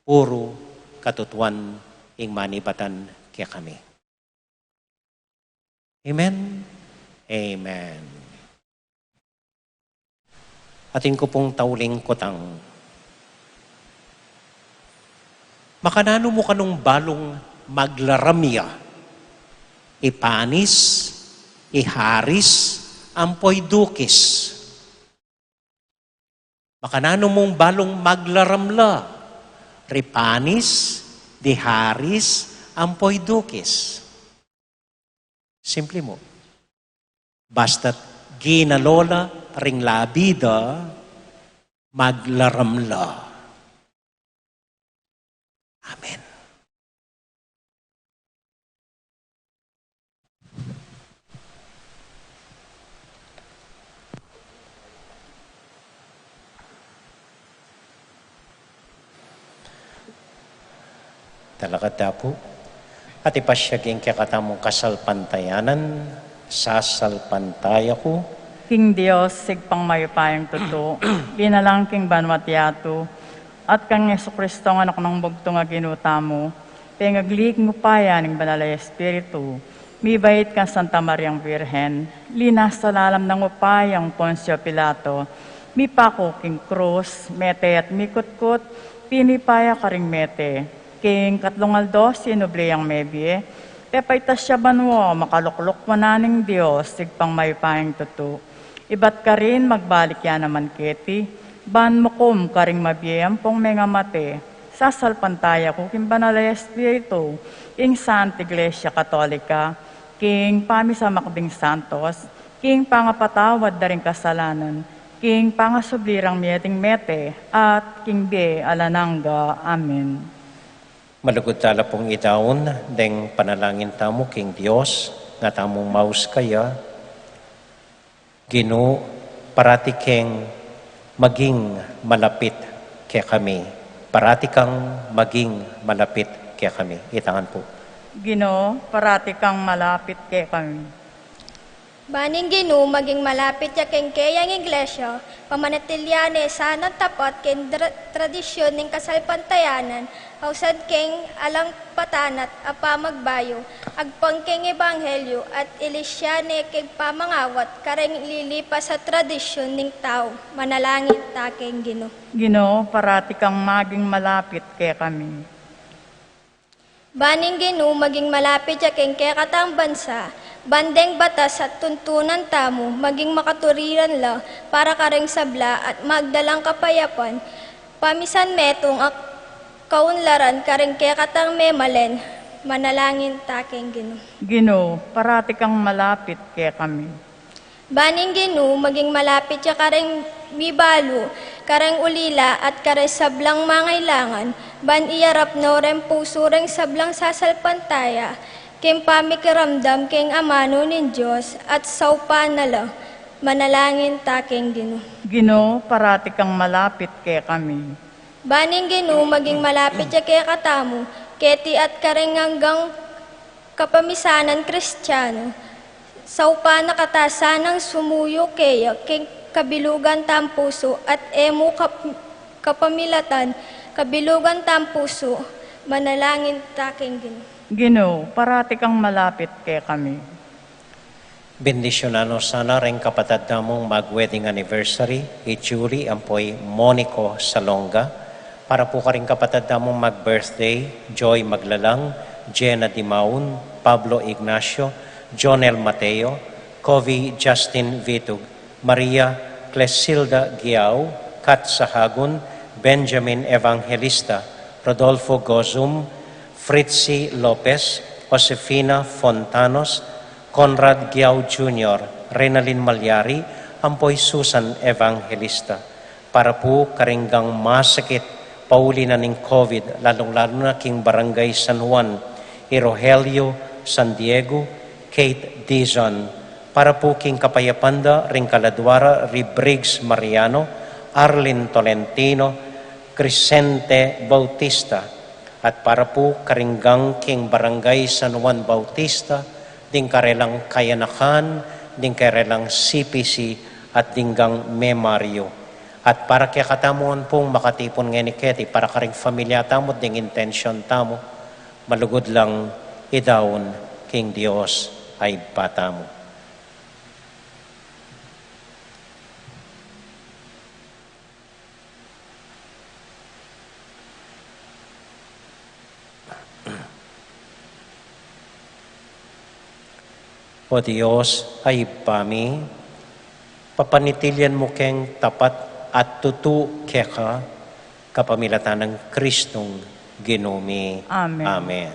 puru katutuan ing manibatan kekami. Amen. Amen. Atin ku pung tauling kutang. Makananu mu kanung balung maglaram ya? I Panis, i Haris, ampo i Dukis. Makananu mung balung maglaram la? Ri Panis, di Haris, ampo i Dukis. Simple mu. Basta't ginalo la ring labi da, maglaram la. Amen. Talakad ta pu. At ipasyag ing kekatamung kasalpantayanan, sasalpantaya ku. King Dios, Ibpang mayupayang tutu, linalang king banua't yatu, at kang Jesucristo, Anak nang bugtung a Ginu tamu, pengagli king upaya ning Banal a Espiritu, mibait kang Santa Mariang Birhen, linasa lalam nang upaya nang Poncio Pilato, mipaku king krus, mete at mikutkut, tinipa ya karing mete, king katlung aldo sinubli yang mebie, pepaitas ya banua, makalukluk wanan ning Dios, Ibpang mayupayang tutu. Ibat karin magbalik ya naman keti, ban mukum karing mabie ampong mengamate. Sasalpantaya ku king Banal a Espiritu, king Santa Iglesia Katolika, king pamisamak ding santos, king pangapatawad da ring kasalanan, king pangasubli rang mie ding mete, at king bie alang angga. Amen. Malugud tala pung idaun deng panalangin tamu king Dios, nga tamung maus kaya. Ginu, parati keng maging malapit kekami. Parati kang maging malapit kekami. Itangan pu. Ginu, parati kang malapit kekami. Ban ing Ginu maging malapit ya keng keyang Iglesia, pamanatilian ne sanang tapat keng dra-, tradisyun ning kasalpantayanan, ausan keng alang patanat a pamagbayu, agpang keng ebanghelyu, at ilisya ne keng pamangawat kareng lilipas a tradisyun ning tau. Manalangin ta keng Ginu. Ginu, parati kang maging malapit kekami. Ban ing Ginu maging malapit ya keng kekatang bansa, ban deng batas at tuntunan tamu maging makaturiran la para kareng sabla at magdalang kapayapan, pamisan metung a kaunlaran kareng kekatang memalen. Manalangin ta keng Ginu. Ginu, parati kang malapit kekami. Ban ing Ginu maging malapit ya kareng mibalu, kareng ulila, at kareng sablang mangailangan, ban iyarap no reng pusu reng sablang sasalpantaya keng pamikiramdam keng amanu ning Dios, at saupan na la. Manalangin ta keng Ginu. Ginu, parati kang malapit kekami. Ban ing Ginu maging malapit ya kekatamu, keti at karing anggang kapamisanan Kristianu, saupan na kata sanang sumuyu keya king kabilugan tang pusu at e mu kap-, kapamilatan, kabilugan tang pusu, manalangin ta king Ginu. Ginu, parati kang malapit kekami. Bendisyunan no sana ring kapatad tamung mag-wedding anniversary, i Julie ampo i Monico Salonga. Para pu karing kapatad tamung mag-birthday, Joy Maglalang, Jenna Dimaun, Pablo Ignacio, Jonel Mateo, Covi Justin Vitug, Maria Clesilda Giao, Kat Sahagun, Benjamin Evangelista, Rodolfo Gozum, Fritzy Lopez, Josefina Fontanos, Conrad Giao Junior, Renalyn Malyari, ampo i Susan Evangelista. Para pu karing anggang masakit pauli na ning COVID, lalung-lalu na king Barangay San Juan, i Rogelio San Diego, Kate Dizon. Para pu king kapayapan da ring kaladua ra, ri Briggs Mariano, Arlene Tolentino, Crescente Bautista. At para pu karing anggang king Barangay San Juan Bautista, ding karelang kayanakan, ding karelang C P C, at ding anggang memoriu. At para kekatamu ngan pung makatipun ngeni keti, para karing familia tamu, ding intensyon tamu, malugud lang idaun king Dios a Ibpa tamu. O Dios a Ibpa mi, papanatilian mu keng tapat at tutu keka, kapamilatan nang Kristong Ginu mi. Amen. Amen.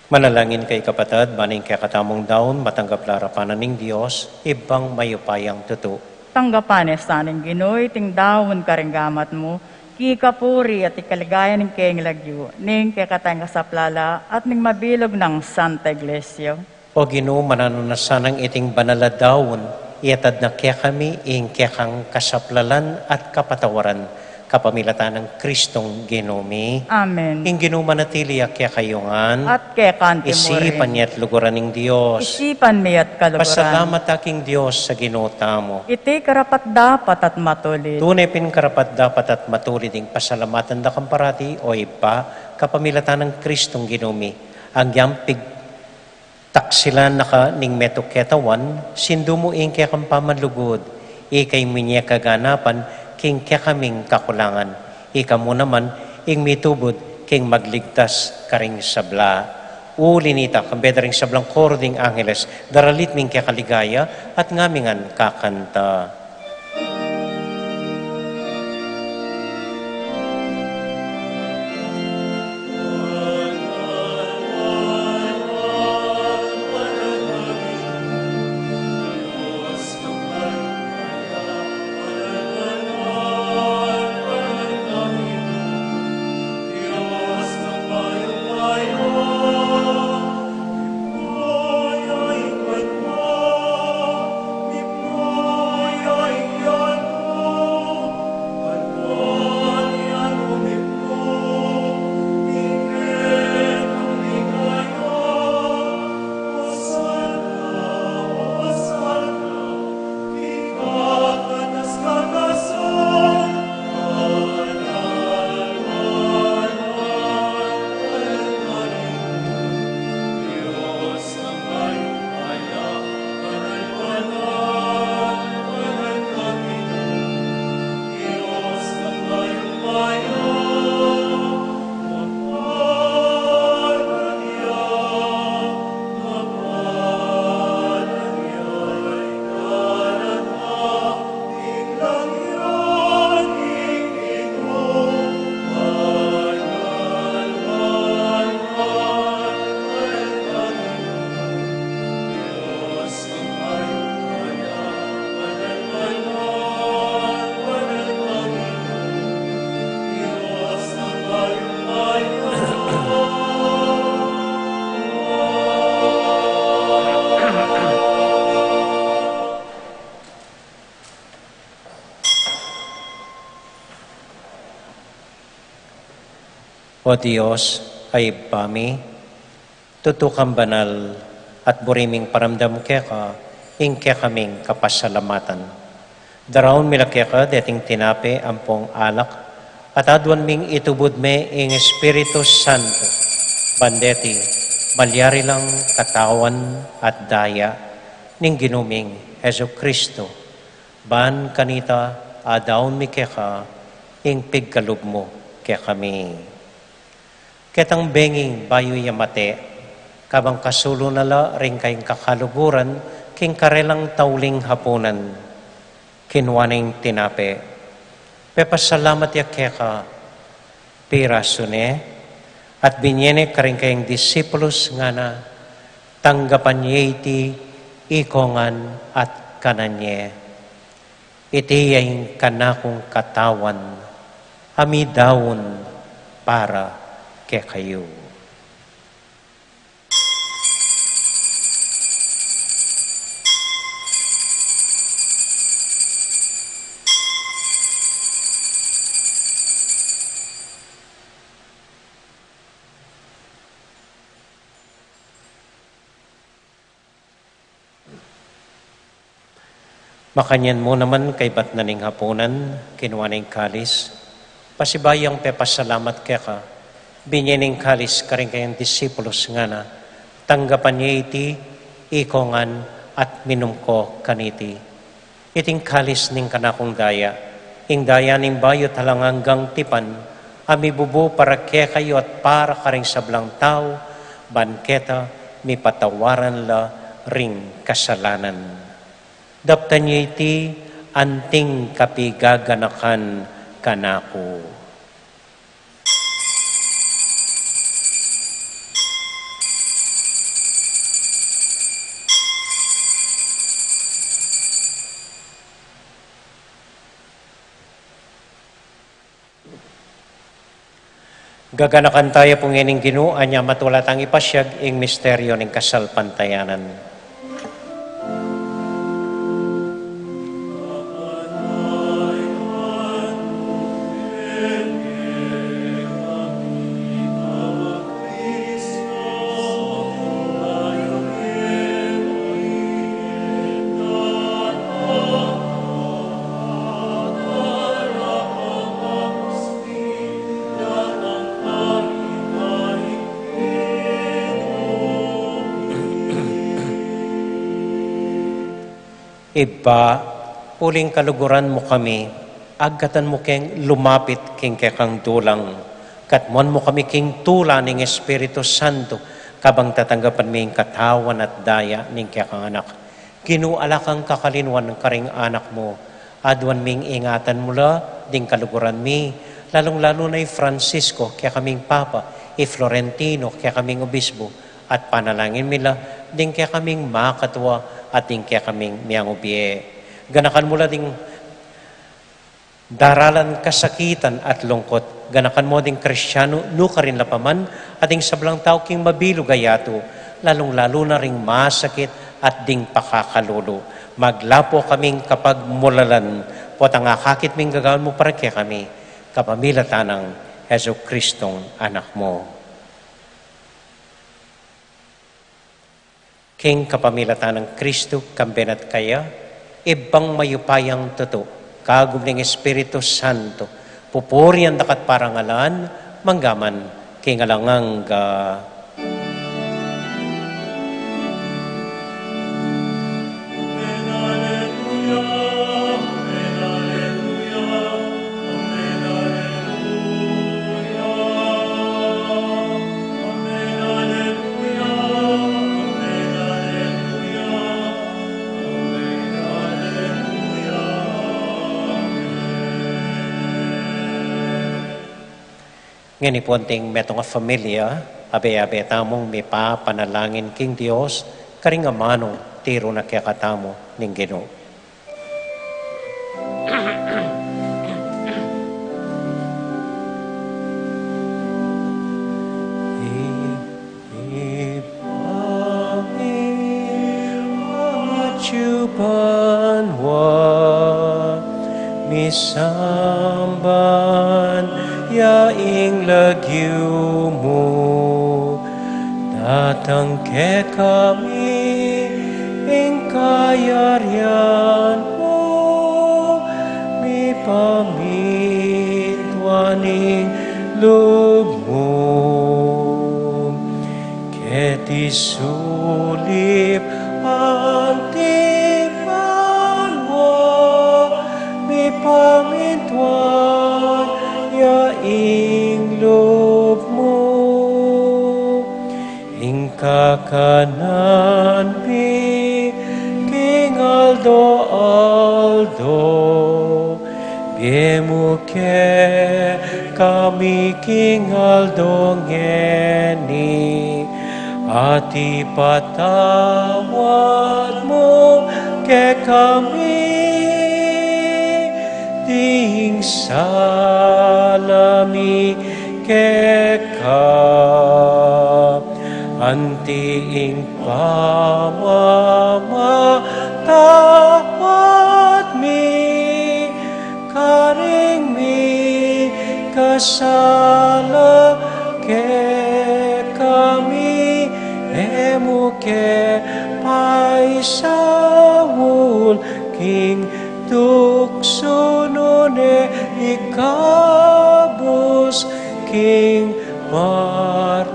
Manalangin kayu, kapatad, ban ing kekatamung daun matanggap la arapan na ning Dios, Ibpang mayupayang tutu. Tanggapan na sa ning Ginu iting daun karing gamat mu, king kapurian at ikaligaya ning kayang lagyu, ning kekatang kasaplalan at ning mabilug nang Santa Iglesia. O Ginu, mananu na sanang iting banal a daun, iatad na kekami ing kekang kasaplalan at kapatawaran, kapamilatan nang Kristong Ginu mi. Amen. Ing Ginu manatili ya kekayu ngan. At keka mu rin. Isipan ya at luguran ing Dios. Isipan mi ya at kaluguran. Pasalamat ta king Dios a Ginu tamu. Iti karapat-dapat at matulid. Tune pin karapat-dapat at matulid ing pasalamatan da ka parati, o Ibpa, kapamilatan nang Kristong Ginu mi. Agyang pig- taksilan na ka ning metung ketawan, sindu mu ing kekang pamanlugud, ika ing minye kaganapan king kekaming kakulangan, ika mu naman ing mitubud king magligtas karing sabla. Uli nita, kambe da ring sablang koro ding angeles, daralit mi ing keka ligaya at ngamingan kakanta. O Dios, a Ibpa mi, tutu kang banal, at buri ming paramdam keka ing kekaming kapasalamatan. Daraun mi la keka deting tinape ampong alak, at aduan ming itubud me ing Espiritu Santo, ban deti malyari lang katawan at daya ning Ginu ming Jesucristo. Ban kanita, adaun mi keka ing pigkalub mu kekami. Ketang benging bayu ya mate, kabang kasulu na la ring kayang kakaluguran king karelang tauling hapunan, kinua ne ing tinape, pepasalamat ya keka, pirasu ne, at binye ne karing kayang disipulus, ngana, tanggapan ye iti, ikong ngan at kanan ye. Iti ya ing kanakung katawan, a midaun para kekayu. Makanyan mu naman kaybat na ning hapunan, kinua ne ing kalis, pasibayu yang pepasalamat keka, binye ne ing kalis karing kayang disipulus, ngana, tanggapan ye iti, ikong ngan at minum ko kaniti. Iti ing kalis ning kanakung daya, ing daya ning bayu at alang anggang tipan, a mibubu para kekayu at para karing sablang tau, ban keta mipatawaran la ring kasalanan. Daptan ye iti anting kapigaganakan kanaku. Gaganakan taya pu ngeni ning Ginu, anya matula tang ipasiag ing misteryo ning kasalpantayanan. Ibpa, uling kaluguran mu kami, agkatan mu keng lumapit king kekang dulang, katmuan mu kami king tula ning Espiritu Santo, kabang tatanggapan mi ing katawan at daya ning kekang Anak. Ginu, ala kang kakalinuan karing anak mu. Aduan ming ingatan mu la ding kaluguran mi, lalung-lalu na i Francisco, kekaming Papa, i Florentino, kekaming Obispo, at panalangin mi la ding kekaming makatua at ding kekaming miyang ubie. Ganakan mu la ding daralan kasakitan at lungkut. Ganakan mu ding Kristiano nukarin la pa man, at ding sablang tau king mabilug a yatu, lalung-lalu na ring masakit at ding pakakalulu. Maglapo kaming kapagmulalan, potang akakit ming gagawan mu para kekami, kapamilatan nang Jesu Kristong Anak mu. King kapamilatan nang Kristu, kambe na at kaya, Ibpang mayupayang tutu, kagum ning Espiritu Santo, pupurian da ka at parangalan, mangga man king alang angga. Ngeni pu anting metung a familia, abe-abe tamung mipapanalangin king Dios, karing amanu tiru na kekatamu ning Ginu. Ibpa mi, atsu ka banua, misamban ya ing lagyu mu, datang kekami ing kayarian mu, mipamintuan ing lub mu keti sulip anti banua, mipamintuan ya ing lub mu. Ing kakanan mi king aldo-aldo, ibie mu kekami king aldo ngeni, at ipatawad mu kekami ding sala mi keka, anti ing pamamatawad mi karing mikasala kekami, e mu ke paisaul king tuksu, nune ikabus king marok.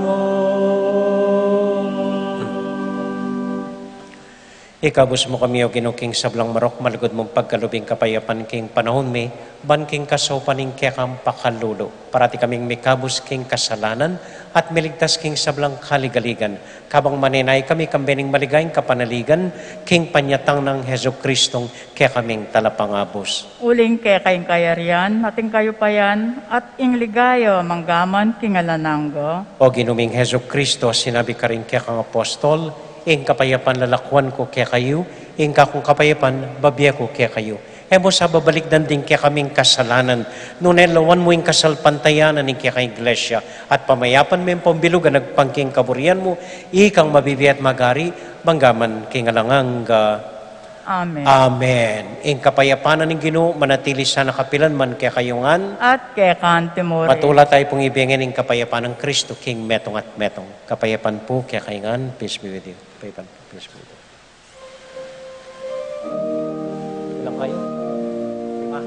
Ikabus mu kami, O Ginu, king sablang marok, malugud mung pagkalub ing kapayapan king panaun mi, ban king kasaupan ning kekang pakalulu, parati kaming mikabus king kasalanan, at miligtas king sablang kaligaligan, kabang manenaya kami kambe ning maligayang kapanaligan, king panyatang nang Jesucristong kekaming Talapangabus. Uling keka ing kayarian, at ing kayupayan, at ing ligaya, mangga man king alang angga. O Ginu ming Jesucristo, sinabi karing kekang apostol, ing kapayapan lalakuan ku kekayu, ing kakung kapayapan babie ku kekayu. E mu sa babalikdan ding kekaming kasalanan, nune lawan mu ing kasalpantayanan ning keka Iglesia, at pamayapan me ing pambilug a agpang king kaburian mu, ikang mabibie at magari, mangga man king alang angga. Amen. Amen. Ing kapayapan ning Ginu manatili sana kapilan man kekayu ngan. At keka naman mu rin. Matula tayu pung ibie ngan ing kapayapan nang Kristu king metung at metung. Kapayapan pu kekayu ngan, peace be with you. Kapayapan pu, peace be with you. Ilang kayu? Lima.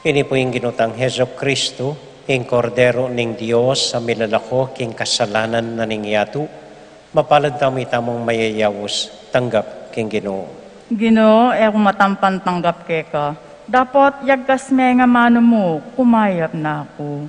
Ini pu ing Ginu tang Jesucristo, ing Kordero ning Dios, a milalako king kasalanan na ning yatu. Mapalad tamu itamung mayayaus tanggap king Ginu. Ginu, e ku matampan tanggap keka, dapot yagkas me ing amanu mu, kumayap na ku.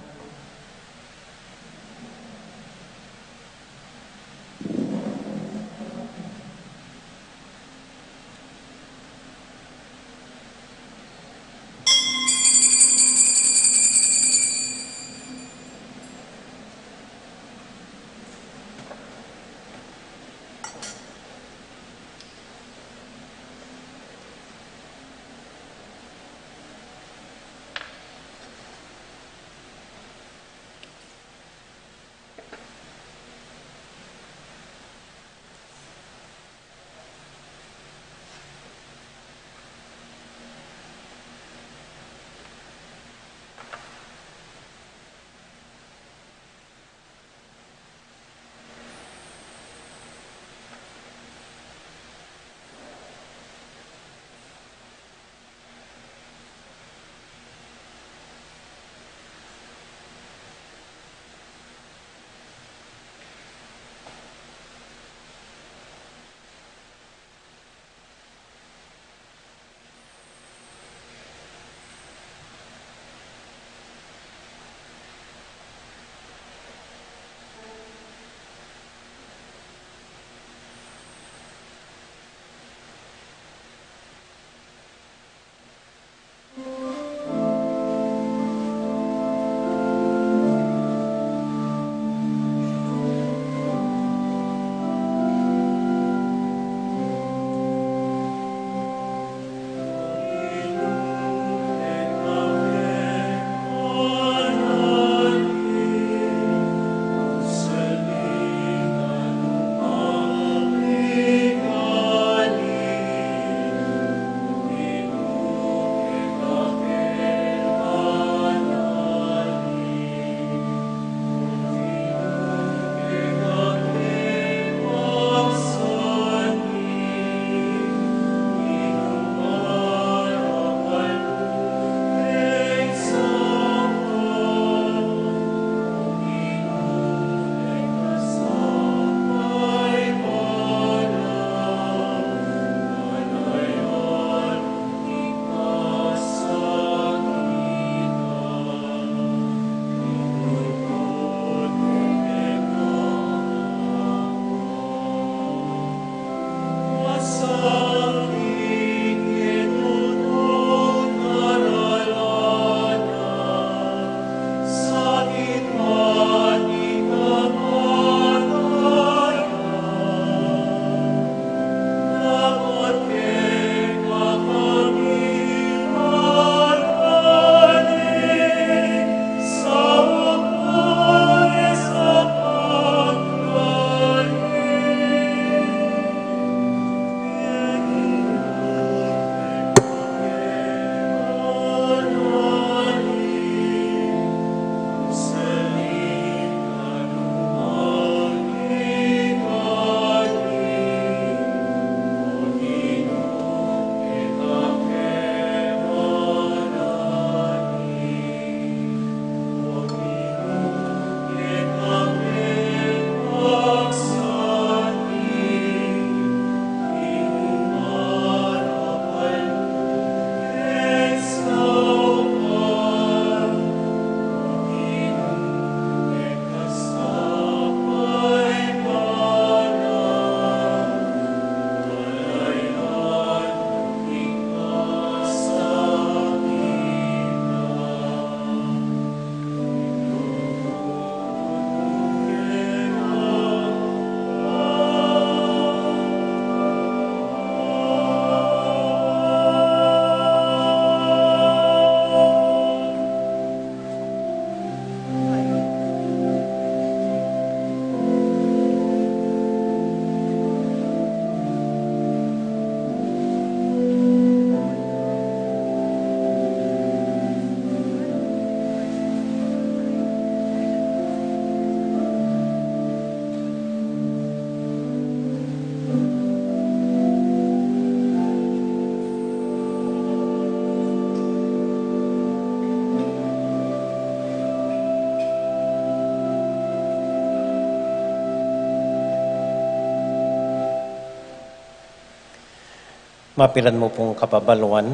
Mapilan mu pung kababaluan,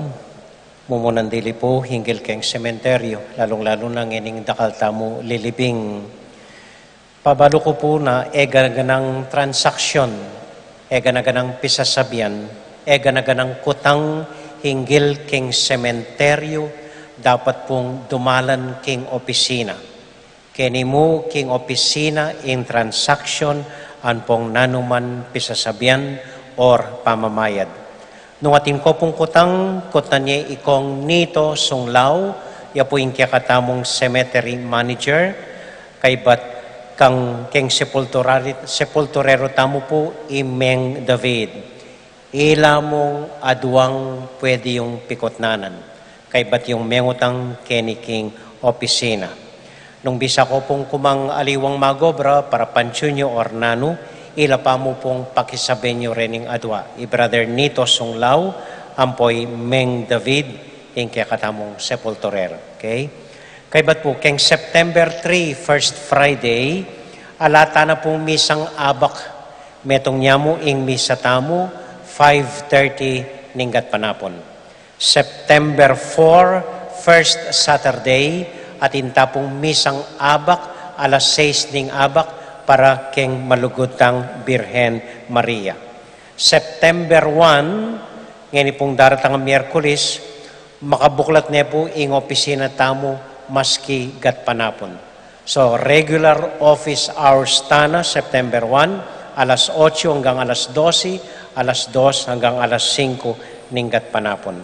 mumunan dili pu hinggil keng sementeryo, lalung-lalu na ngening dakal tamu lilibing. Pabalu ku pu na e gana-ganang transaksyon, e gana-ganang pisasabian, e gana-ganang kutang hinggil keng sementeryo dapat pung dumalan king opisina. Keni mu king opisina ing transaksyon ampong nanuman pisasabian or pamamayad. Nung atin ko pung kutang, kutnan ye i Kong Nito Sunglaw, ya pu ing kekatamung cemetery manager, kaybat kang keng sepulturari-, sepulturero tamu pu i Meng David. Ila mung aduang pwede yung pikutnanan, kaybat yung mengutang keni king opisina. Nung bisa ko pung kumang aliwang magobra para pansyun yu or nanu, ila pa mu pung pakisaben yu rening adua. I Brother Nito Sunglaw, ampo i Meng David, ing kekatamung sepulturero. Okay? Kaybat pu, keng September three, first Friday, ala ta na pung misang abak. Metung ya mu ing misa tamu, five thirty ning gatpanapun. September four, first Saturday, atin ta pung misang abak, alas sais ning abak, para keng malugud tang Birhen Maria. September one, ngeni pung daratang a Miyerkules, makabuklat ne pu ing opisina tamu maski gatpanapun. So, regular office hours ta na, September one, alas otso hanggang alas dose, alas dos hanggang alas singko ning gatpanapun.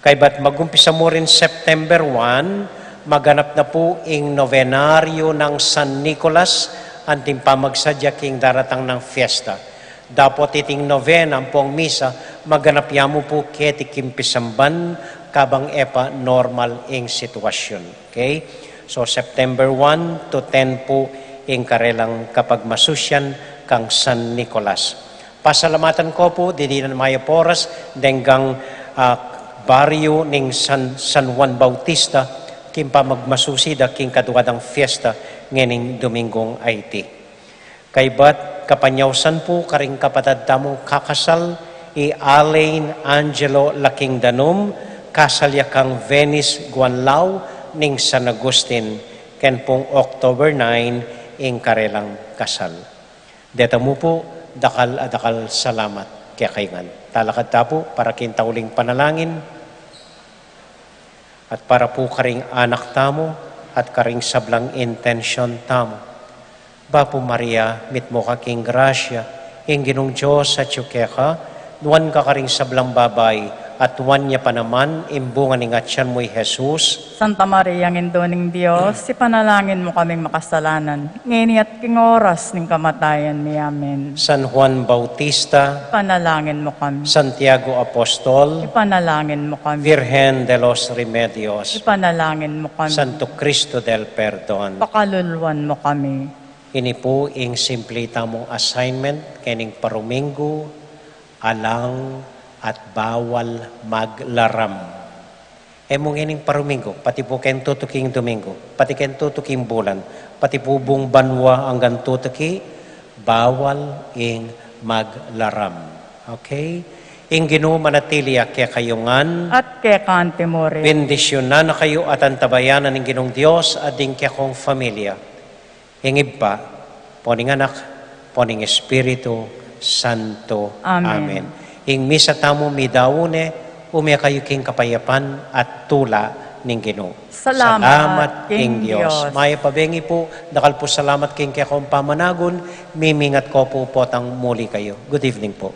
Kaybat magumpisa mu rin September one, maganap na pu ing novenaryo nang San Nicolas, anting pamagsadya king daratang nang fiesta. Dapot iting novena ampong misa, maganap ya mu pu keti king pisamban, kabang e pa normal ing sitwasyun. Okay? So, September one to ten pu ing karelang kapagmasusyan kang San Nicolas. Pasalamatan ko pu, dinan mayap a oras, deng gang, ah, baryu ning San, San Juan Bautista, king pamagmasusi da king kadua dang fiesta ngening Dominggung aiti. Kaybat kapanyausan pu karing kapatad tamung kakasal, i Alain Angelo Laking Danum, kasal ya kang Venice Guanlao ning San Agustin, ken pung October nine ing karelang kasal. Deta mu pu, dakal a dakal salamat kekayu ngan. Talakad ta pu para king tauling panalangin at para pu karing anak tamu at karing sablang intensyon tamu. Bapu Maria, mitmu ka king grasya, ing Ginung Dios atyu keka, nuan ka karing sablang babai, at nuan ya pa naman ing bunga ning atyan mu, i Jesus. Santa Maria, Indu ning Dios, ipanalangin mu kaming makasalanan, ngeni at king oras ning kamatayan mi. Amen. San Juan Bautista, ipanalangin mu kami. Santiago Apostol, ipanalangin mu kami. Virgen de los Remedios, ipanalangin mu kami. Santo Cristo del Perdon, pakaluluan mu kami. Ini pu ing simple tamung assignment kening paruminggu, alang at bawal maglaram. E mu ngening paruminggu, pati pu keng tutuking Dominggu, pati keng tutuking bulan, pati pu buung banua anggang tutuki, bawal ing maglaram. Okay? Ing Ginu manatili ya kekayu ngan. At keka anti mu rin. Bendisyunan na kayu at antabayanan ning Ginung Dios at ding kekong familia. Ing Ibpa, ampo ning Anak, ampo ning Espiritu Santo. Amen. Amen. Ing misa tamu midaun ne, ume kayu king kapayapan at tula ning Ginu. Salamat king Dios. Mayap a bengi pu, dakal pu salamat king kekong pamanagun, mimingat ko pu potang muli kayu. Good evening pu.